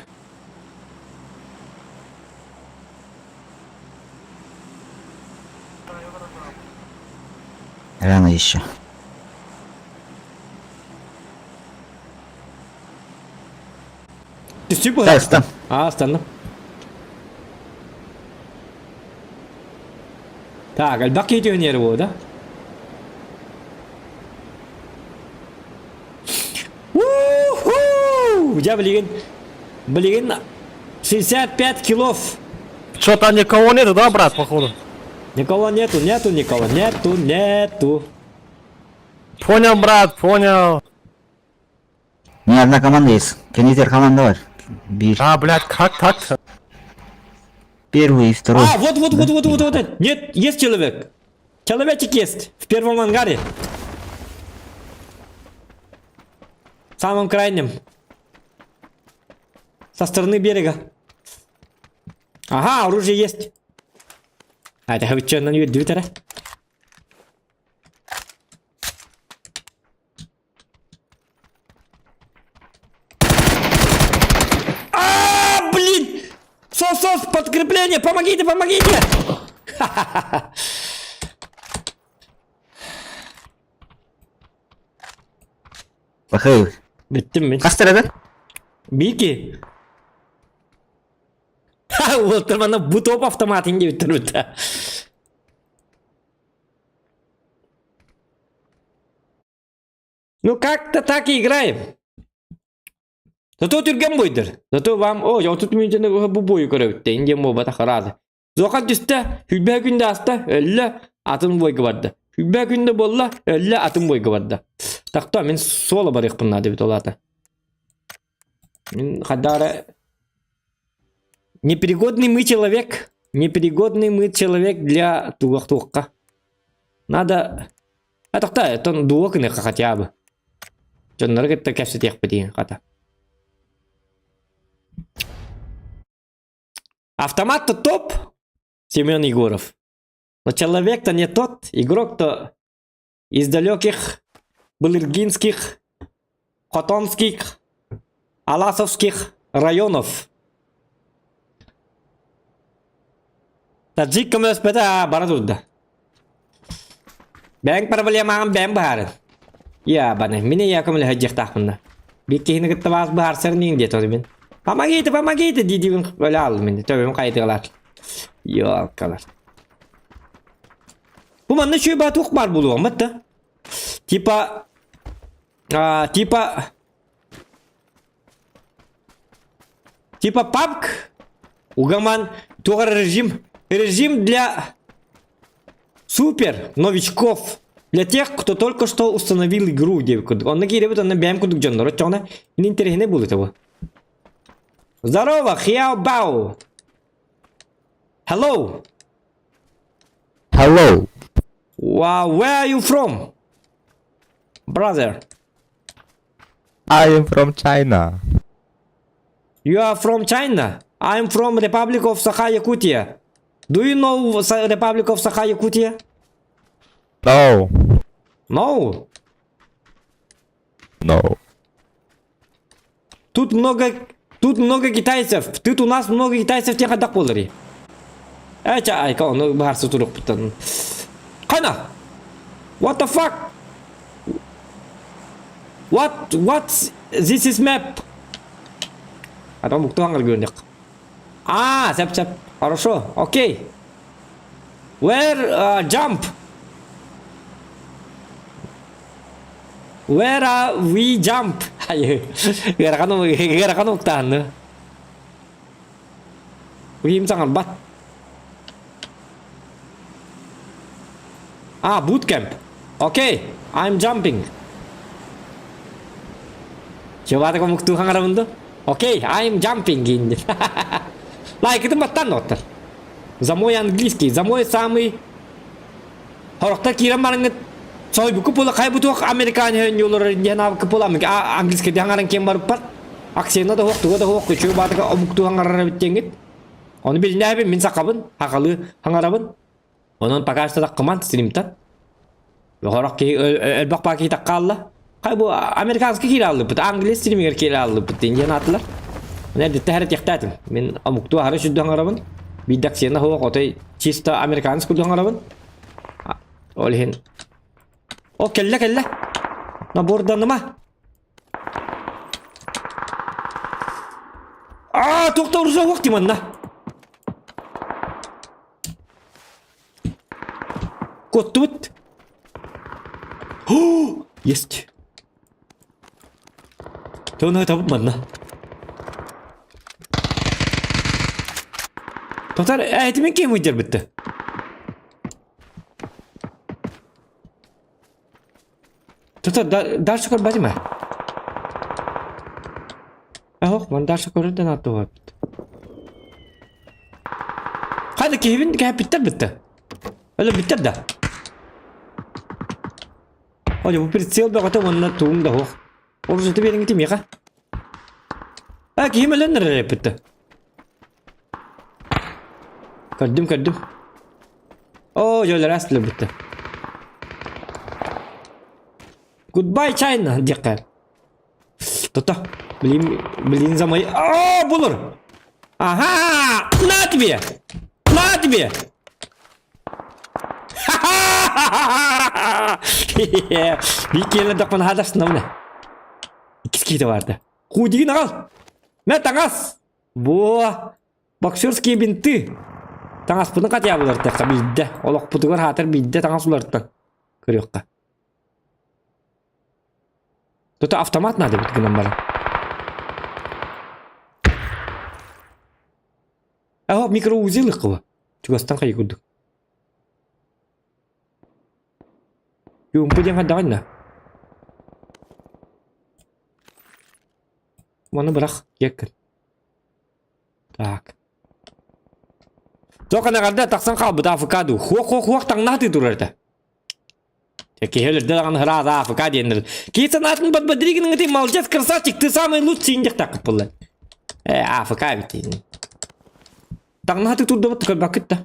Рано еще. Түстүү Так, ыстан. А, ыстанным. Так, элбэх киһи түһүнүөр буо да? У-ху! Дьэ билигин билигин 65 килов. Что-то никого нету, да, брат, походу? Никого нету, нету никого, нету, нету. Понял, брат, понял. Не одна команда есть. Кенитер команда бар. Бир. А, блядь, как так-то? Первый и второй. А, вот, вот, вот, вот, вот, вот. Нет, есть человек. Человечек есть. В первом ангаре. В самом крайнем. Со стороны берега. Ага, оружие есть. А, это что, на нее двитера? А, блин! Сос, сос, подкрепление! Помогите, помогите! Бахай. Бүттүм мин. Хастар это? Бики. Ха, уолаттар манна бу топ автомат диэбиттэр бүтэ. Ну как-то так и играем. Зато түргэн буойдар. Зато вам, о, 30 мүнүүтэ бу буойу көрөбүт диэн буолбатах ыраата. Зохан түстэ, хүлбэ күндэ аста, өллө, атын буойга барда. Хүлбэ күндэ буолла, өллө, атын буойга барда. Тахта мин суола барыахпын наада эбит ол аата. Мин хадара непригодный мы человек, непригодный мы человек для туох-туохха. Надо А тохто, тон дуо гыныахха хотя бы. Дьоннору кытта кэпсэтиэхпит хата. Автомат-то топ, Семен Егоров. Но человек-то не тот, игрок-то из далеких Былыргинских, Хотонских, Аласовских районов. Таджик көмөлөспөтө бара турда. Бэйэҥ проблемаҕын бэйэм быһаарын. Я баны, мин эйиэхэ көмөлөһө дьиэхтаахпын да. Биир киһини кытта баас быһаарсар инигин диэтэ мин. Помогите, помогите дии-диибин өлө ааллым мин. Төбөм хайытыгалар. Ёлкалар. Бу манна үчүгэй баа туох баар буолуоҕум да? Типа а, типа Типа PUBG угаман туох эрэ режим режим для супер новичков для тех, кто только что установил игру диэбит курдук. Онно киирэбит, онно бэйэм курдук дьоннор оччоҕуна ин интэриэһинэй буолуо бу. Здорово, Хиао Бао! Hello! Hello. Wow, where are you from? Brother. I am from China. You are from China. I'm from Republic of Sakha-Yakutia. Do you know Republic of Sakha-Yakutia? No. No. No. Тут много, тут много китайцев. Тут у нас много китайцев тех ходах буоллари. Ээ, айка, ону быһаарса туруохпуттан. Хана! What the fuck? What? What's this is map? А там буктуан көрүнүк. А, сеп сеп. Хорошо. Окей. Where uh, jump? Where are we jump? Ыарахан ыарахан уктааны. Уйым саҥарбат. А, bootcamp. Окей, I'm jumping. Чеватыга муктуу хаҥарабын ду? Окей, I'm jumping диин. Лайкытын баттан оттар. За мой английский, за мой самый Хорохтор киирэн бараҥҥыт соһуйбуккут буола хайа бу туох американ өйөнньү диэн аабыккыт буола английскайдыы хаҥаран киэн барыппар акцена да суох туга да суох үчүгэй баатыга омуктуу хаҥарар эбит диэҥҥит. Ону билинээбин мин сахабын, хахалыы хаҥарабын. Онон пока что таххыман стримтан. Хорох киһи элбэх баа киһи таххаалла. Хай бу американский киирэ аллыппыт, англия стримигэр киирэ аллыппыт диэн аатылар. Оны эрдэтте хәрэтиэхтээтим. Мин омуктуу аһары сүрдү хаҥарабын. Биир акцияна хуох отой чисто американец курдук хаҥарабын. Ол иһин О, кэллэ, кэллэ. Наборданыма. Аа, туохта урса уох тиманна. Куоттубут. О, есть. Тону табып манна. Тотар, этимин ким уйдер битти. Тута дальше көрбөтүм ээ. Оһох, ман дальше көрөр да наадта Ханна киһибин кэһэппиттэр битте. Өлө биттэр да. Ой, бу прицел бөҕөтө уонна туум да суох. Оружиеты биэриҥ миэхэ. А, киһим өлөн эрэр эппитте. Көрдүм, көрдүм. Оо, дьоллор астылар бүттэ. Goodbye, China диэххэ. Тото. Блин, блин за мои... О, булур! Ага! На тебе! На тебе! Ха-ха-ха! Биир киэлэ дохпун хадарсынабына. Иккис киһитэ баарда. Худигин аҕал! Мэ таҥас! Буо! Боксерские бинты! Таҥаспытын хотя бы уларытыахха биирдэ. Олохпутугар хаатар биирдэ таҥас уларытан көрүөххэ. Тута автомат надо эбит гынан баран. Аһо микроузел ыккыба. Чугастан хайы курдук. Юумпу диэн хайдаҕын да? Маны бырах, киэккин. Так. Тоқ эҕэрдэ тахсан хаалбыт АФК дуу. Хуох-хуох-хуох таҥнаатыы турар этэ. Киһи өлөрдө даҕаны ыраата АФК диэннэр. Киһи санаатын подбодригин ты молодец, красавчик, ты самый лучший диэхтааххыт буолла. Э, АФК эбит. Таҥнаатыы турдабыт көрбөккүт да.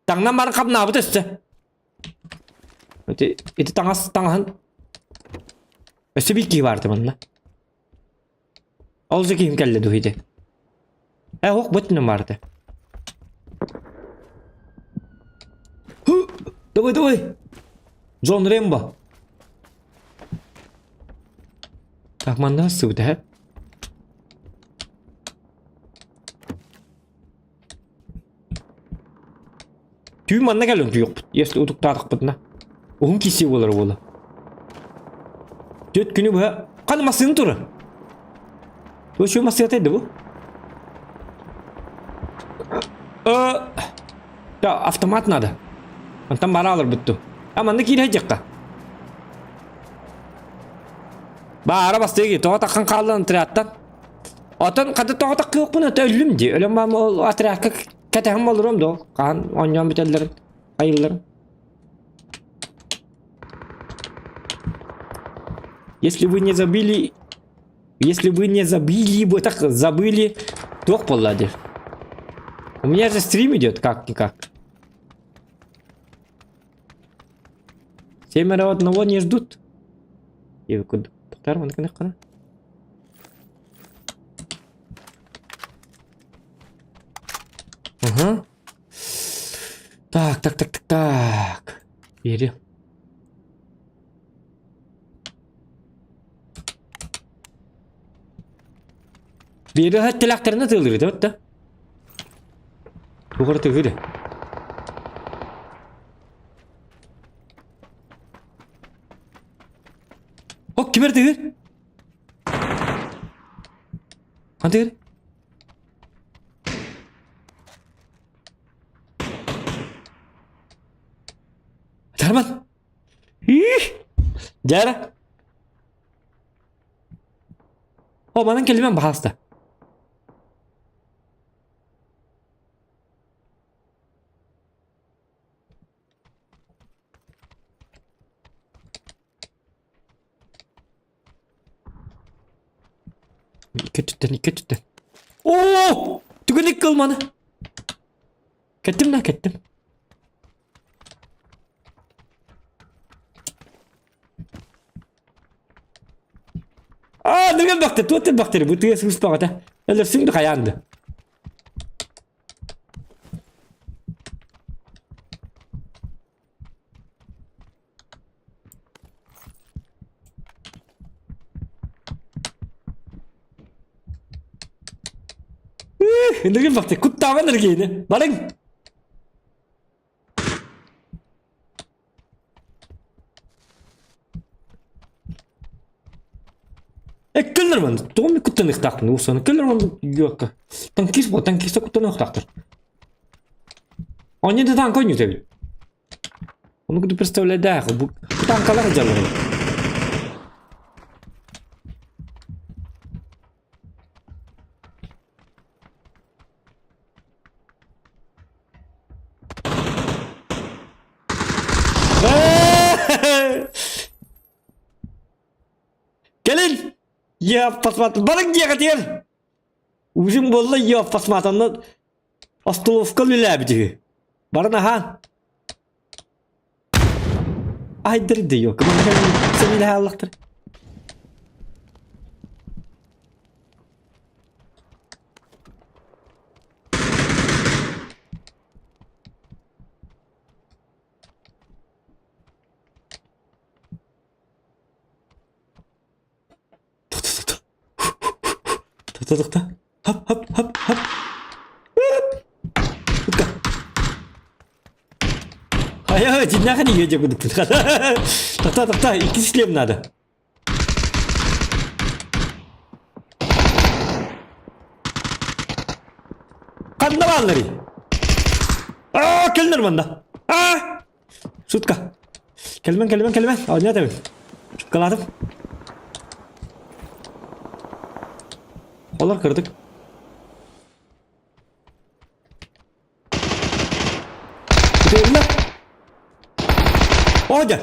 Таҥнан баран хабнаабыт өссө. Ити, ити таҥас таҥаһын өссө биир киһи баар манна. Ол же киһим кэллэ дуу ити. Э, ох, бөттүнэн баарты. Давай, давай! Джон Рэмбо. Так, манна сыбыта, һэ? Түүн манна кэлэн утуйуохпут, если утуктаатахпытына. Уһун киси буолар буола. Түөрт күнү быһа ханна массыына турар? Туох үчүгэй массыыната да бу? Э, да, автомат надо. Онтон бара аларбыт ту. А манна киирэ сылдьыахха. Баара бастыгы тоҕо таххан хааллан отрядтан. Оттон хата тоҕо таххыахпын өтө өллүм дии. Өлөн баам ол отрядка кэтэһэн болурум доо. Хаһан оонньоон бүтэллэрин, айылларын. Если вы не забили, если вы не забили, бы так забыли, туох буолла дии. У меня же стрим идет как-никак. Семеро одного не ждут. Угу. Так, так, так, так, так. Бери. Биэри тилэхтэринэ тыалыыр да да? Тугар тыгыр. О, кимэр тыгыр? Хан тыгыр? Тарман. Дьара. О, манан кэлимэн баһааста. Икки өттүттэн, икки өттүттэн. Оо! Түгэнник кылманы. Кэттим да кэттим. Аа, нырган бахты, туоттан бахтыры, бу тыа сыыспаҕата. Өлөрсүҥ да хайаан да. Ыныргын бахты, куттаабан ыргиини. Барыҥ! Эккэллэр ман, тоҕо куттаныахтаахпын уусаны кэллэр ман юокка. Танкист бо, танкиста куттаныахтаахтар. Они да танка ойньута эбит. Ону куду представлядаах, бу танкалар дьаллар. Кэлин! Я посмотрю. Барыҥ диэхэтигэр! Ужин буолла я посмотрю. Остоловка үлэлээбит үһү. Барын аһаан. Айдырды yok. Сен аллахтыр. Тоқта, Хап, хап, хап, хап. Ай, дьиҥнээх иһиэ дьэ кудукпут. Тоқта, тоқта, икки шлем надо. Ханна баалларый? Аа, кэллэр манна. Аа! Шутка. Кэлмэн, кэлмэн, кэлмэн. Оонньоот эбит. Шуткалаатым. Олор кырдык. Бүтүөллэ. О, дьэ.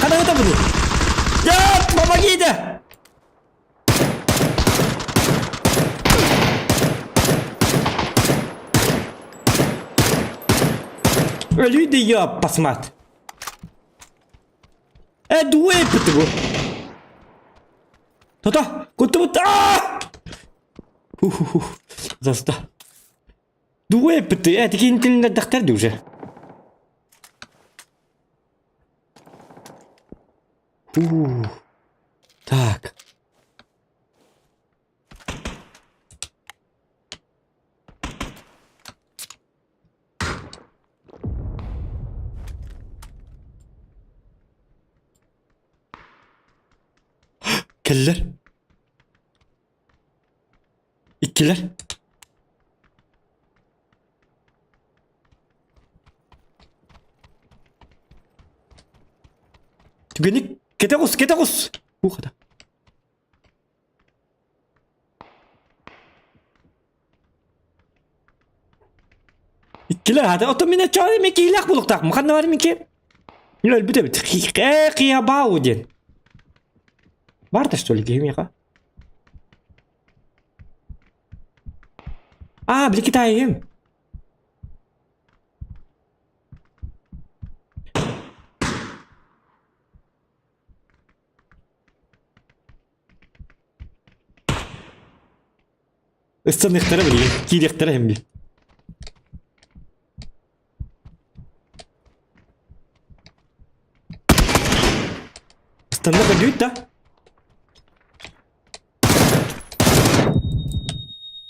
Ханан буду? Нет, помогите! Өлүү да ёппасмат. Э, дуэ эппит бу. Тота, куттубут. Аа! Ху-ху-ху. Заста. Дуэ эппит. Э, тикин тилиннэрдэхтэр дии уже. Фу. Так. Кэллэр. Иккилэр. Түгэник кэтэ оҕус, кэтэ оҕус. Ух, Иккилэр аата. Оттон мин оччоҕо эмиэ киһилээх буолуохтаахпын. Ханна барым ики? Мин өлбүт эбит. Э, киябау диэн. Бар да что ли киһи миэхэ? А, били Китайым. Ыстаныахтара билигин, киириэхтэрэ иһин бил. Ыстанна көрдүбүт да?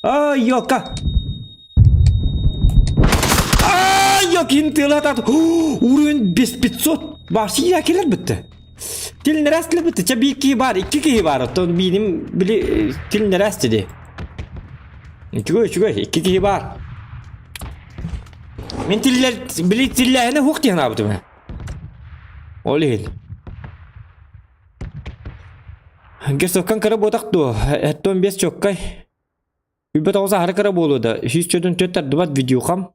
Ай, ёлка! Ай, ёкин тыалатат. Уровень без 500. Барси кэлэр бітті. Тилнэрээс бітті. Ча биир киһи бар, икки киһи бар. Оттон биирим били тилнэрээс диди. Үчүгэй, үчүгэй, икки киһи бар. Мин тиллэр, били тиллээһинэ хуох диэн аабытым. Ол иһин. Герцогкан кыра буотах дуо? Эттон бес чоккай. Үбэ тоҕус аһары кыра буолуо да, 104 тардыбат видеохам.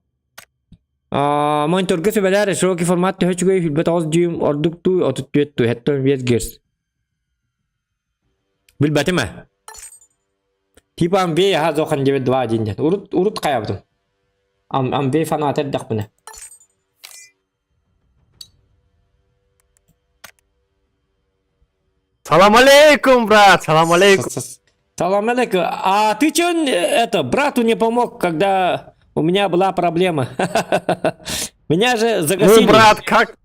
Аа, мониторга сүбэлээр широкий формат төһө үчүгэй 29 дюйм ордук дуу 34 дуу 75 герц. Билбэтим ээ. Типа Амвей аха зохан диэбит 2-1 диэн. Урут урут хайабытым. Ам Амвей фаната эрдэхпинэ. Салам алейкум, брат, салам алейкум. Салам алейкум. А ты чё, это, брату не помог, когда у меня была проблема? Меня же загасили. Ну, брат, как...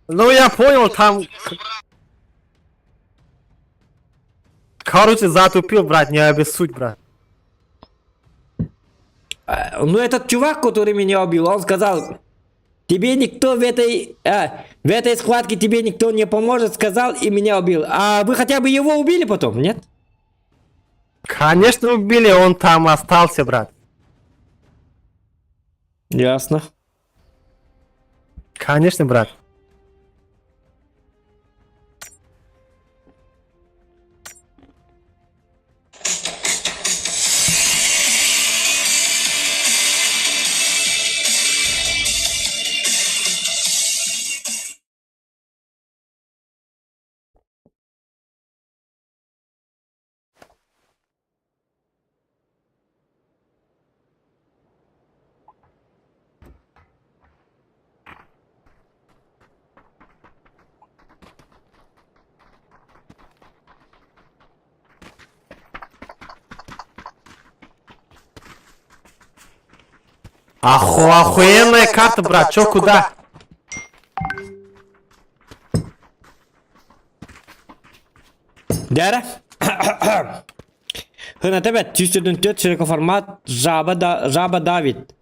Ну, я понял, там... Короче, затупил, брат, не обессудь, брат. Ну, этот чувак, который меня убил, он сказал, тебе никто в этой, в этой схватке тебе никто не поможет, сказал и меня убил. А вы хотя бы его убили потом, нет? Конечно, убили, он там остался, брат. Ясно. Конечно, брат. Оху охуенная карта, брат, чё, куда? Дәрі. Хыната бәт, 104 широкоформат Жаба, да, Жаба Давид.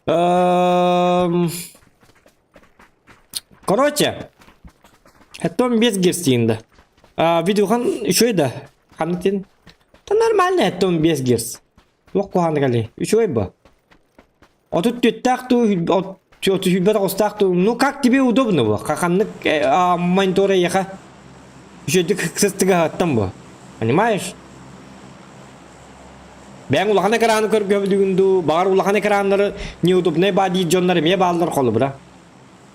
Эм, Короче, это без герстинда. Видеохан еще да. Ханытин. Да нормально, это без герс. Туох куһаҕана кэлиэй, үчүгэй бо. 34 туу, 39 туу, ну как тебе удобно бо, ханнык монитор эйиэхэ үчүгэйдик сыстыгаһыттан бо, понимаешь? Бэйэҥ улахан экраны көргөбүлүгүн дуу, баҕар улахан экраннары неудобнай баа диир дьоннор эмиэ бааллар холобура.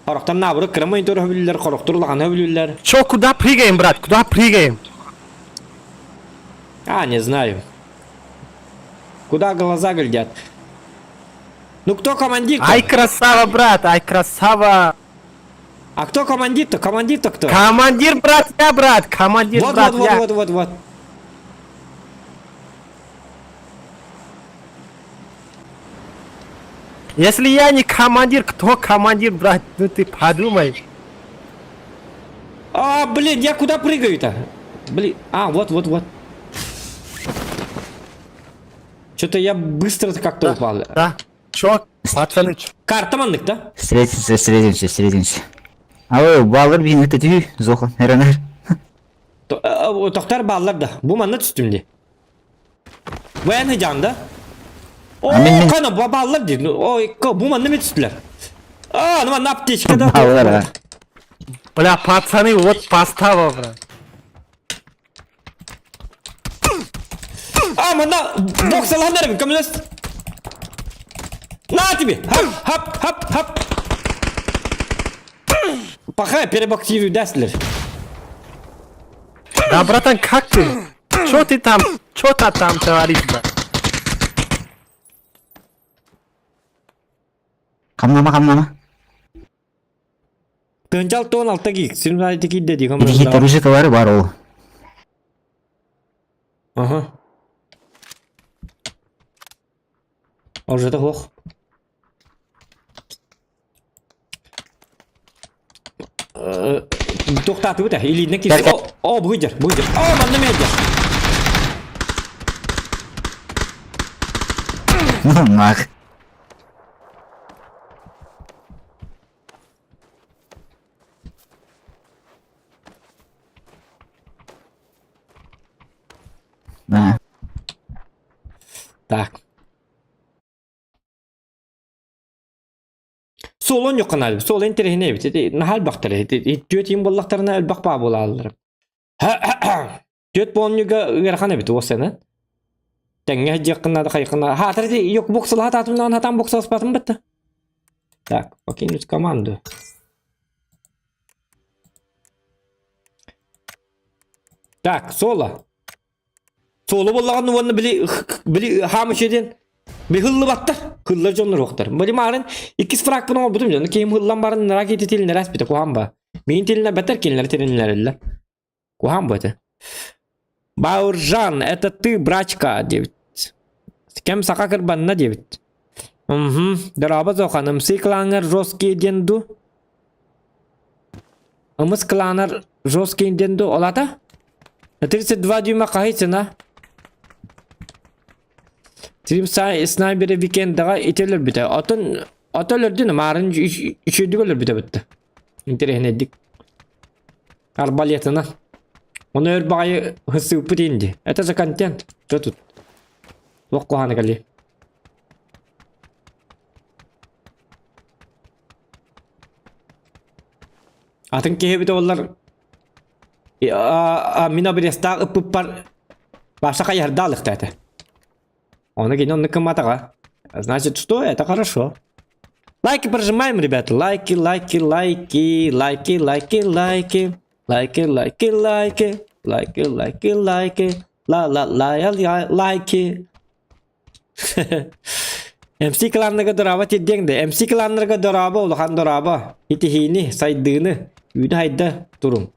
Хорохтор наоборот кыра монитор өһөбүлүллэр, хорохтор улаханы өһөбүлүллэр. Чё, куда прыгаем, брат, куда прыгаем? А, не знаю. Куда глаза глядят? Ну кто командир-то? Ай, красава, брат, ай, красава. А кто командир-то? Командир-то кто? Командир, брат, я, брат, командир, Вот, брат, вот, вот, я. вот, вот, вот. Если я не командир, кто командир, брат? Ну ты подумай. А, блин, я куда прыгаю-то? Блин, а, вот, вот, вот. Что-то я быстро как-то упал. Да. Чё, пацаны, чё? Карта маннык, да? Встретимся, встретимся, встретимся. Алло, баллар биин это түү, зохан, эренер. Тохтар баллар да. Бу манна түстүм ди. Бу эн да? О, кана баллар ди. Ой, бу манна ме түстүлэр? А, ну манна аптечка да. Баллар, а. Бля, пацаны, вот постава, брат. А, манна боксаланар коммунист. На тебе! Хап, хап, хап, хап. Пахай, перебоксируй, даслер. Да, братан, как ты? Чё ты там, чё-то там творишь, брат? Хамнама, хамнама. Тынчал тон алта гик, син кидде ди Ити оружие бар ол. Ага. Оружие хох. Тоқтатып өте, илиинен кирсе. О, о, бу жер, бу жер. О, манна медер. Нах. Да. Так. Солон yok kanal. Сол интерехине бит. Нахал бактар. Түөт им боллактарына элбак ба болалар. Түөт боннюга ыархан бит осена. Теңге жакына да кайкына. Ха, тәрде yok боксал хататымнан хатам боксал спатым битти. Так, покинуть команду. Так, соло. Суолу буллаҕын уонна били били хаамышы диэн били хыллыбаттар. Хыллар дьоннор уохтар. Били маарын иккис фрагпын оҥорбутум дьону киһим хыллан баран нара кити тилиннэрэ аспыта куһаан ба. Миин тилинэ бэтэр кинилэр тилиннэрэллэр. Куһаан бу этэ. Бауржан, это ты, брачка, диэбит. Кэм саха кырбанна диэбит. Угу. Дорообо Зохан, ымсыы клаҥҥар жесткий диэн ду? Ымыс кланар жесткий диэн ду, ол ата? 32 дюйма хаһый цена? Трим снайперы викендаҕа ити өлөрбүтэ. Отон ото өлөрдүн, маарын үчүгүйдүк өлөрбүтэ бытта. Интэриэһинэйдик. Арбалетынан. Ону өр баҕайы һысыыппыт инди. Это же контент. Что тут? Туох куһаҕана кэлиэ. Атын киһи эбитэ буоллар мин обрезтаах ыппыппар Паша хайыһардаах ылыахтаата. Ону кини оннук гымматаҕа. Значит, что? Это хорошо. Лайки прожимаем, ребята. Лайки, лайки, лайки, лайки, лайки, лайки. Лайки, лайки, лайки. Лайки, лайки, лайки. Ла ла ла лайки. MC кланнарга дорообо тирдиэҥ да MC кланнарга дорообо улахан дорообо итиһиини сайдыыны үүнэ хайда туруҥ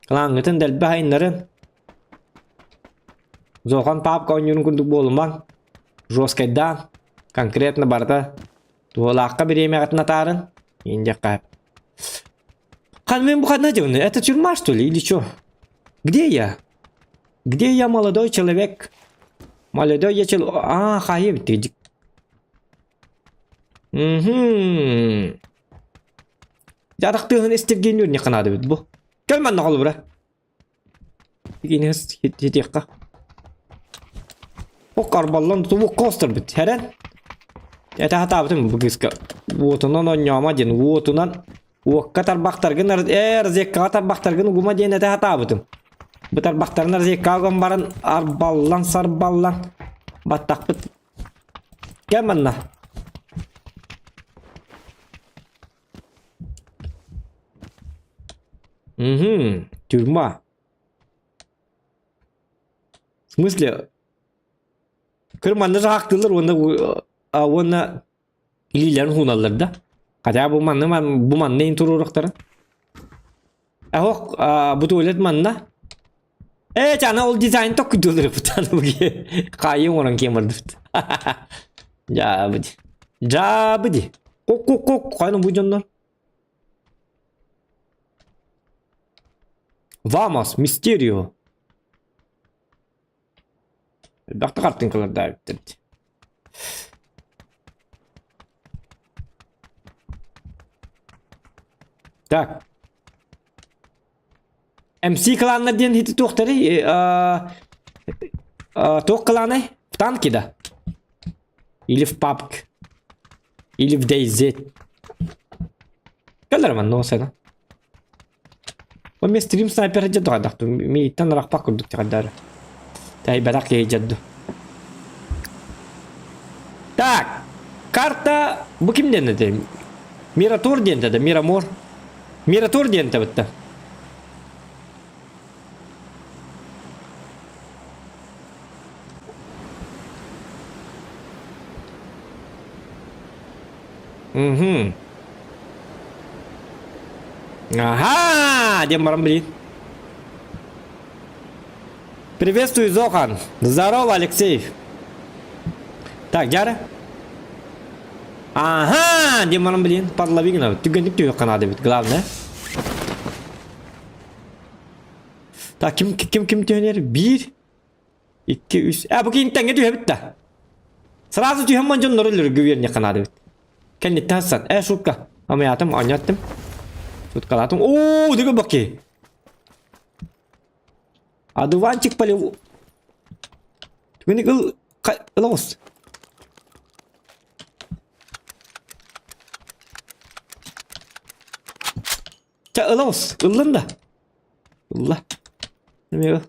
клаҥҥытын дэлби айыннарын Зохан папка оонньуурун курдук буолумаҥ жесткайдаан конкретно барыта туһалаахха бириэмэҕитин атаарын индиэххэ Хан мен бу ханна дьону это тюрьма что ли или что где я Где я, молодой человек? Молодой я человек. А, хайы бит. Мгм. Дьарах тыаһын истиргиэн үөрньэххэ наада эбит бу. Кэл манна холобура. Икини хитиэххэ. О карбаллан тубукка остарбыт. Хэрэн. Это хатаабытым бу кыыска. Уотунан оонньоомо диэн уотунан Уокка тарбахтаргын ээ розеткаҕа тарбахтаргын угума диэн этэ сатаабытым. Бу тарбахтарын розеткаҕа уган баран арбаллан-сарбаллан баттахпыт Кэм манна. Угу, тюрьма. В смысле? Кыр манна жаһаактыыллар уонна уонна Илиилэрин ууналлар да. Хотя бу манна бу манна иһин туруоруохтара. Эһок бу туалет манна. Ээ чана ол дизайн токкуйдуулар бутан Хаайы оҥорон киэн бардыбыт. Дьаабыди. Дьаабыди. Кок-кок-кок хайны бу дьоннор. Вамос, Мистерио. Элбэх да хартыыҥкалардаах эбиттэр дии. Так. MC кланнар диэн ити туохтарый? Туох кланай? В танке да? Или в PUBG? Или в DayZ? Кэлэр манна осена. Ол мен стрим снайпер дьэ дуҕайдахтым. Мииттэн арахпах курдук тиҕэрдээр. Тэйбэтэх киһи дьэ Так, карта бу ким диэн этэй? Миратур диэн этэ, Мирамор. Миратур диэн этэ бытта. Угу. Ага, диэн баран блин. Приветствую, Зохан. Здорово, Алексей. Так, дьара. Ага, диэн баран блин, подлови гына. Түгэнник түһүөххэ наада эбит, главное. Так, ким ким ким түһэнэр? Биир, икки, үс. А, бу киин тэҥҥэ түһэбит да. Сразу түһэн ман дьоннору өлөргө үөрэннэххэ наада эбит. Кэнниттэн сан. Э, шутка. Амыйаатым, оонньоттум. Шуткалаатым. Оо, дыгы баки. Одуванчик полив. Түгүнүк ыл ылоҕус. Ча ылоҕус. Ыллын да. Ылла. Эмиэ ыл.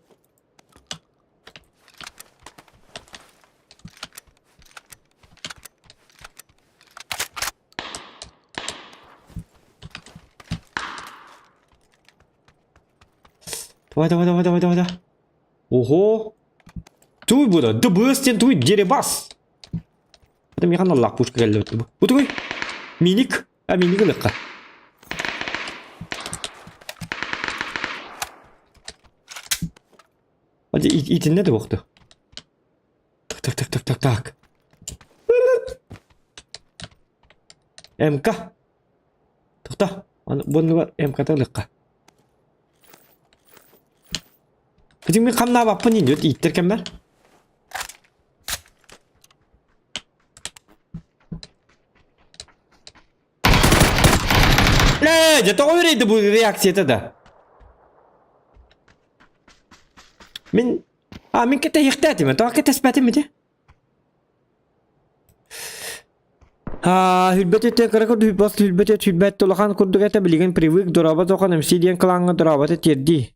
Давай, давай, давай, давай, давай, давай. Ого! Туй бу да, ДБС диэн туй деребас. Это михан аллах пушка кэллэ бу. Бу тугуй? Миник. А миник ылыахха. Итиннэ да буохту. Так, так, так, так, так, так. МК. Тохто. Бу МК-та ылыахха. Кытым мин хамнаабаппын индиот ииттэр кэммэр. Ээ, дьэ тоҕо үрэйди бу реакцията да? Мин а мин кэтэһиэхтээтим, тоҕо кэтэспэтим ити? Хүрбэт өттө кыра курдук бас хүрбэт өт хүрбэт улахан курдук этэ билигин привык дорообо тохон МС диэн кылааҥҥа дорообото тиэрдии.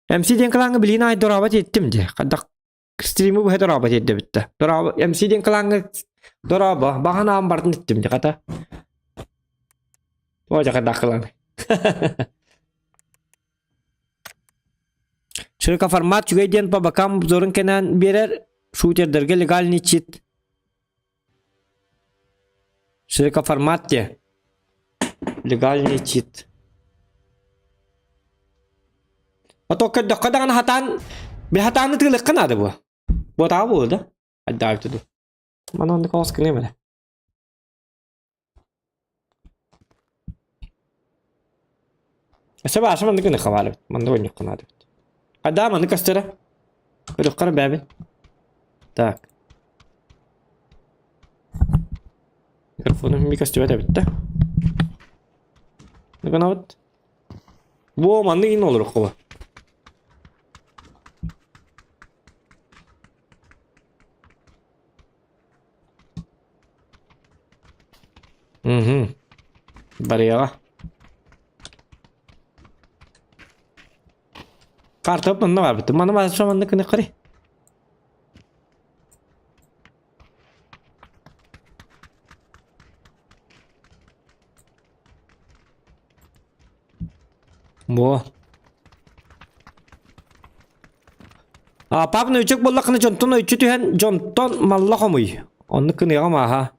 МС диэн кылааҥҥа билигин аай дорообо тиэртим дии. Хайдах стримы быһа дорообо тиэрдэбит да. Дорообо МС диэн кылааҥҥа дорообо баҕан аан бардын иттим дии хата. О дьэ хайдах кылаан. Широкоформат үчүгэй диэн по бокам обзорун кэнээн биэрэр шутердэргэ легальный чит. Широкоформат те. Легальный чит. А то көрдөххө даҕаны хатаан би хатааны тыылыкка наада буо. Буотаҕа буолуо да? Айдаабыт ду. Маны оннук оҕус гыныам эрэ. Өссө бааса маннык гыныахха баар эбит. Маннык ойнуохха наада эбит. Хайдаа маннык көстөрө. Көрүөххэ эрэ бээбин. Так. Микрофону ми көстүбэт эбит да. Гынабыт. Во, маннык иин олоруохха ба. Мгм. Барыаҕа. Картоп манна барбыт. Маны барса манна кыны кыры. Бо. А папа өйчөк буоллаххына дьонтон өйчү түһэн дьонтон малла хомуй. Оннук кыныаҕым ааһа.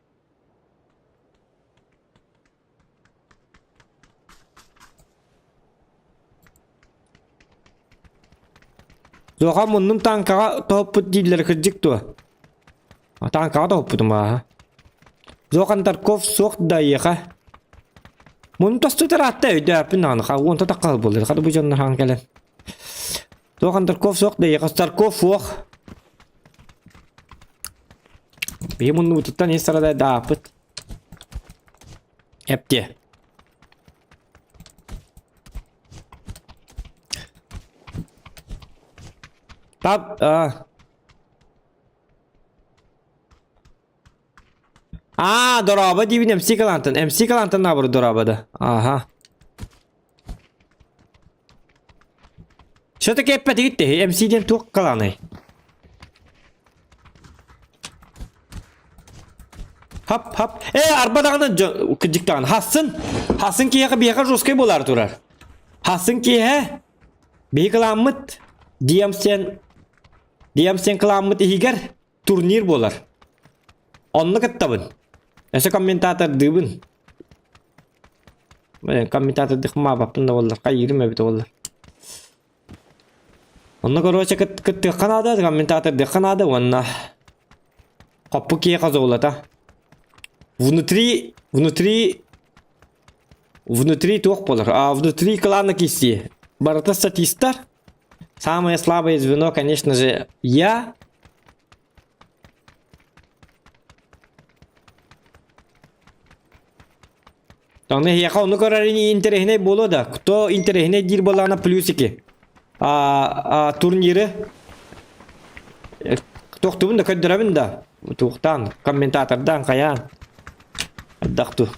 Суоха муннум тааҥкаҕа тоһуппут дииллэрэ кырдьык дуо? Тааҥкаҕа тоһуппутум ааһа. Зохан Тарков суох да эйиэхэ. Муннум тостутар аатта өйдөөппүн даҕаны ха уонта таххал буолар хата бу дьоннор хаан кэлэн. Зохан Тарков суох да эйиэхэ Тарков суох. Биһи муннубутуттан ис сарадай дааппыт. Эптиэ. Тап а Аа, дорообо диибин МС Калантан. МС Калантан наоборот дорообо да. Ага. Все-таки эппэтигит те, МС диэн туох калаанай? Хап хап. Э, арба даҕаны кырдьык даҕаны. Хассын. Хассын киһиэхэ биһиэхэ жесткай буолаары турар. Хассын киһэ биһи кылааммыт DMC DMC кылааммыт иһигэр турнир буолар. Онно кыттабын. Өссө комментатордыыбын. Комментатордых маабаппын да буоллар, хайыырым эбит буоллар. Онно короче кыттыахха наада, комментатордыахха наада уонна хоппу киһиэхэ золото. Внутри, внутри, внутри туох буолар? А внутри клана кисти. Барыта статистар. Самое слабое звено, конечно же, я. Аны эһиэхэ ону көрөр интэриэһинэй буолуо да, кто интэриэһинэй диир буоллаҕына плюсики. А, а турниры тохтубун да көрдөрөбүн да туохтаан комментатордаан хайаан хайдах ту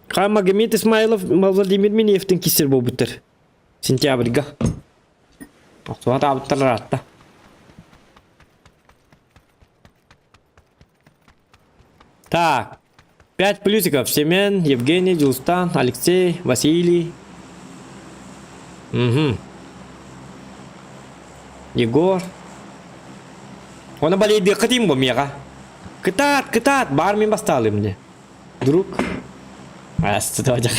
Ха Магомед Исмаилов Владимир Минеевтин киссер буолбуттар сентябрьга охсуһа таабыттар ыраатта Так, пять плюсиков. Семен, Евгений, Дюлстан, Алексей, Василий. Угу. Егор. Оны балейдыахха тиим бу миэхэ. Кытаат, кытаат, баар мин бастаалым дии. Друг. Астыдожах.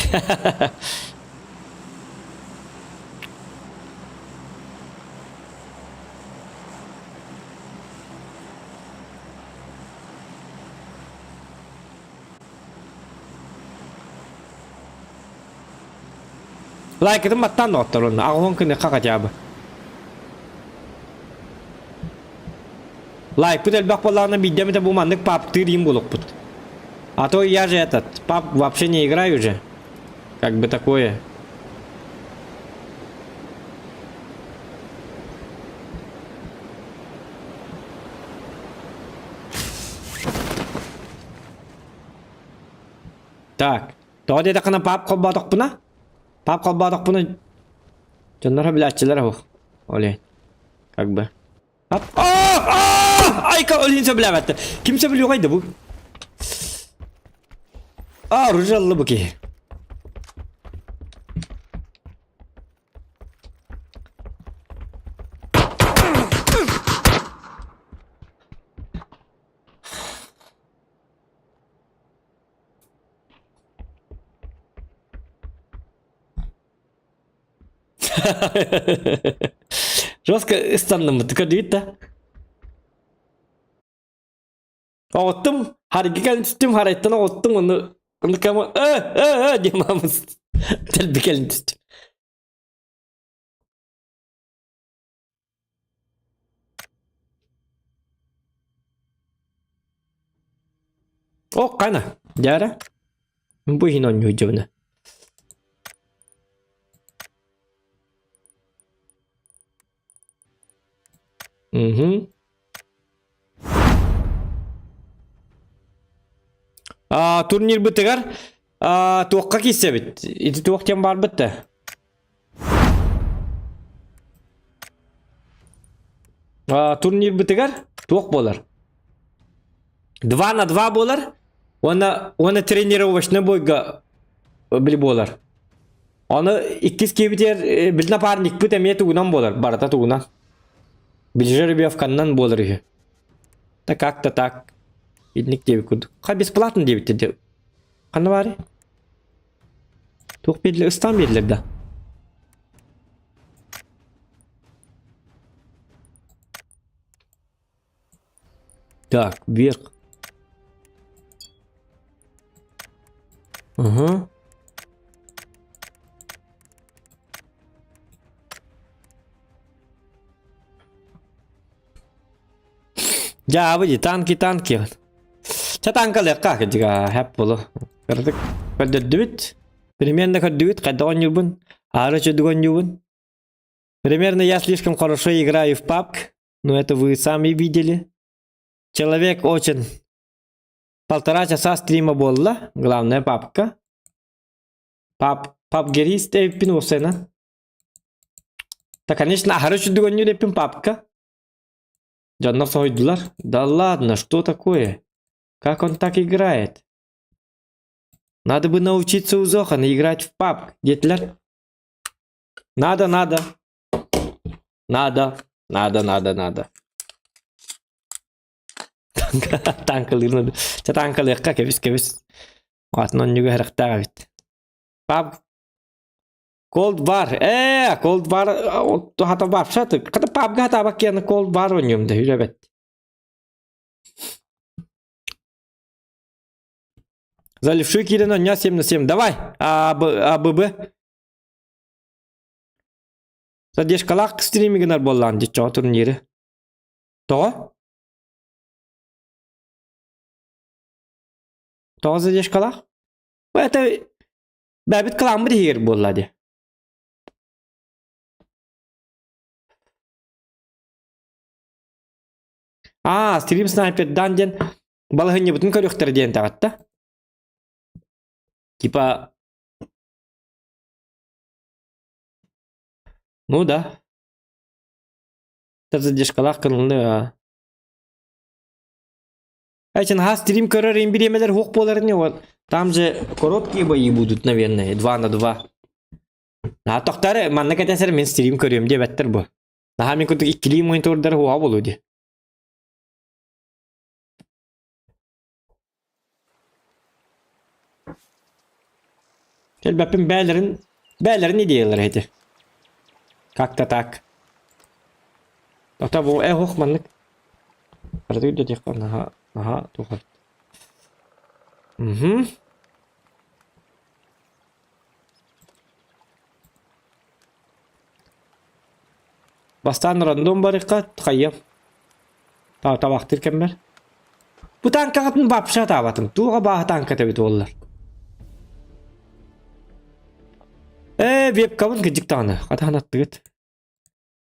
Лайкытын баттаан доҕоттор онно аҕыһын күнүххэ хотя бы. Лайкпыт элбэх буоллаҕына биирдэ эмитэ бу маннык паптыыр им булукпут. А то я же этот, пап вообще не играю уже. Как бы такое. Так, тоҕо диэтэххинэ пап холбоотохпуна, пап холбоотохпуна дьонноро билээччилэр оһох. Оле, как бы. Ап, Айка өлүн сөбүлээбэттэр. Ким сөбүлүөҕэй да бу? А, оружие бу киһи. Жестко ыстанныммыт көрдүгүт да? Оҕуттум, харгы кэлин түстүм, харайттан оҕуттум, ону ону кама э э э диэн маамыс тэлби кэлин түстүм. О, қана, дьара. Бу иһин оонньуу дьыбына. Угу. А, турнирбытыгар а, туохха киирсэбит? Ити туох диэн баарбыт да? Турнирбытыгар туох буолар? 2 на 2 буолар уонна уонна тренировочный бойга били буолар. Аны иккис киэбитигэр били напарникпыт эмиэ тугунан буолар, барыта тугунан. Били жеребьевканнан буолар үһү. Да как-то так. Итинник диэбит курдук. Ха бесплатно диэбиттэр. Ханна баарый? Туох биэрдилэр? Ыстаан биэрдилэр да? Так, вверх. Ага. Дьаабы дии, танки, танки. Чэ танкалыахха кырдьыга хэп буолу. Кыратык көрдөрдүбүт. Примерно көрдүбүт, хайдах оонньуубун, аара чөдүк оонньуубун. Примерно я слишком хорошо играю в PUBG, но это вы сами видели. Человек очень... Полтора часа стрима буолла, главная папка. Пап, папгерист эбиппин уопсайынан. Да, конечно, аһары үчүгдүк оонньуур эппин папка. Дьоннор соһуйдулар. Да ладно, что такое? Как он так играет? Надо бы научиться у Зохана играть в PUBG, диэтилэр. Надо, надо. Надо, надо, надо, надо. Танкалыыр Чэ танкалыахха кэбис кэбис. Атын онньуга харахтаах эбит. PUBG Cold War. Ээ, Cold War хата вообще хата PUBG хатаабак киэни Cold War оонньуом да үлэбэт. Заливши киирэн оонньоо 7 на 7. Давай, А, Б, А, Б, Б. Задержкалаах стримигинар буоллаан диччоҕо турниры. Тоҕо? Тоҕо задержкалаах? Это бэбит кыламмыт иһигэр буолла дии. Аа, стрим снайпердаан диэн балаһынньабытын көрүөхтэрэ диэн таҕатта. Типа Ну да. Задержкалаах кылынны Эти наһаа стрим көрөр бириэмэлэр суох буолар ини вот. Там же короткие бои будут, наверное, 2 на 2. Наһаа тохтоор, манна кэтэсэр мин стрим көрүөм диэбэттэр бу. Наһаа мин курдук иккилии монитордары уһа буолуо дии. Кэлбэппин бээлэрин, бээлэрин идеялара ити. Как-то так. Ото бу э ох маннык. Барыта үрдэтиэххэ наһаа наһаа туох эбит. Мгм. Бастаан рандом барыахха хайыам. Табахтыыр кэммэр. Бу танкаҕытын вообще атаабатым. Туоҕа бааһы танката эбит уоллар. Ээ, вебкабын кырдьык даҕаны. Хатаһан аттыгыт.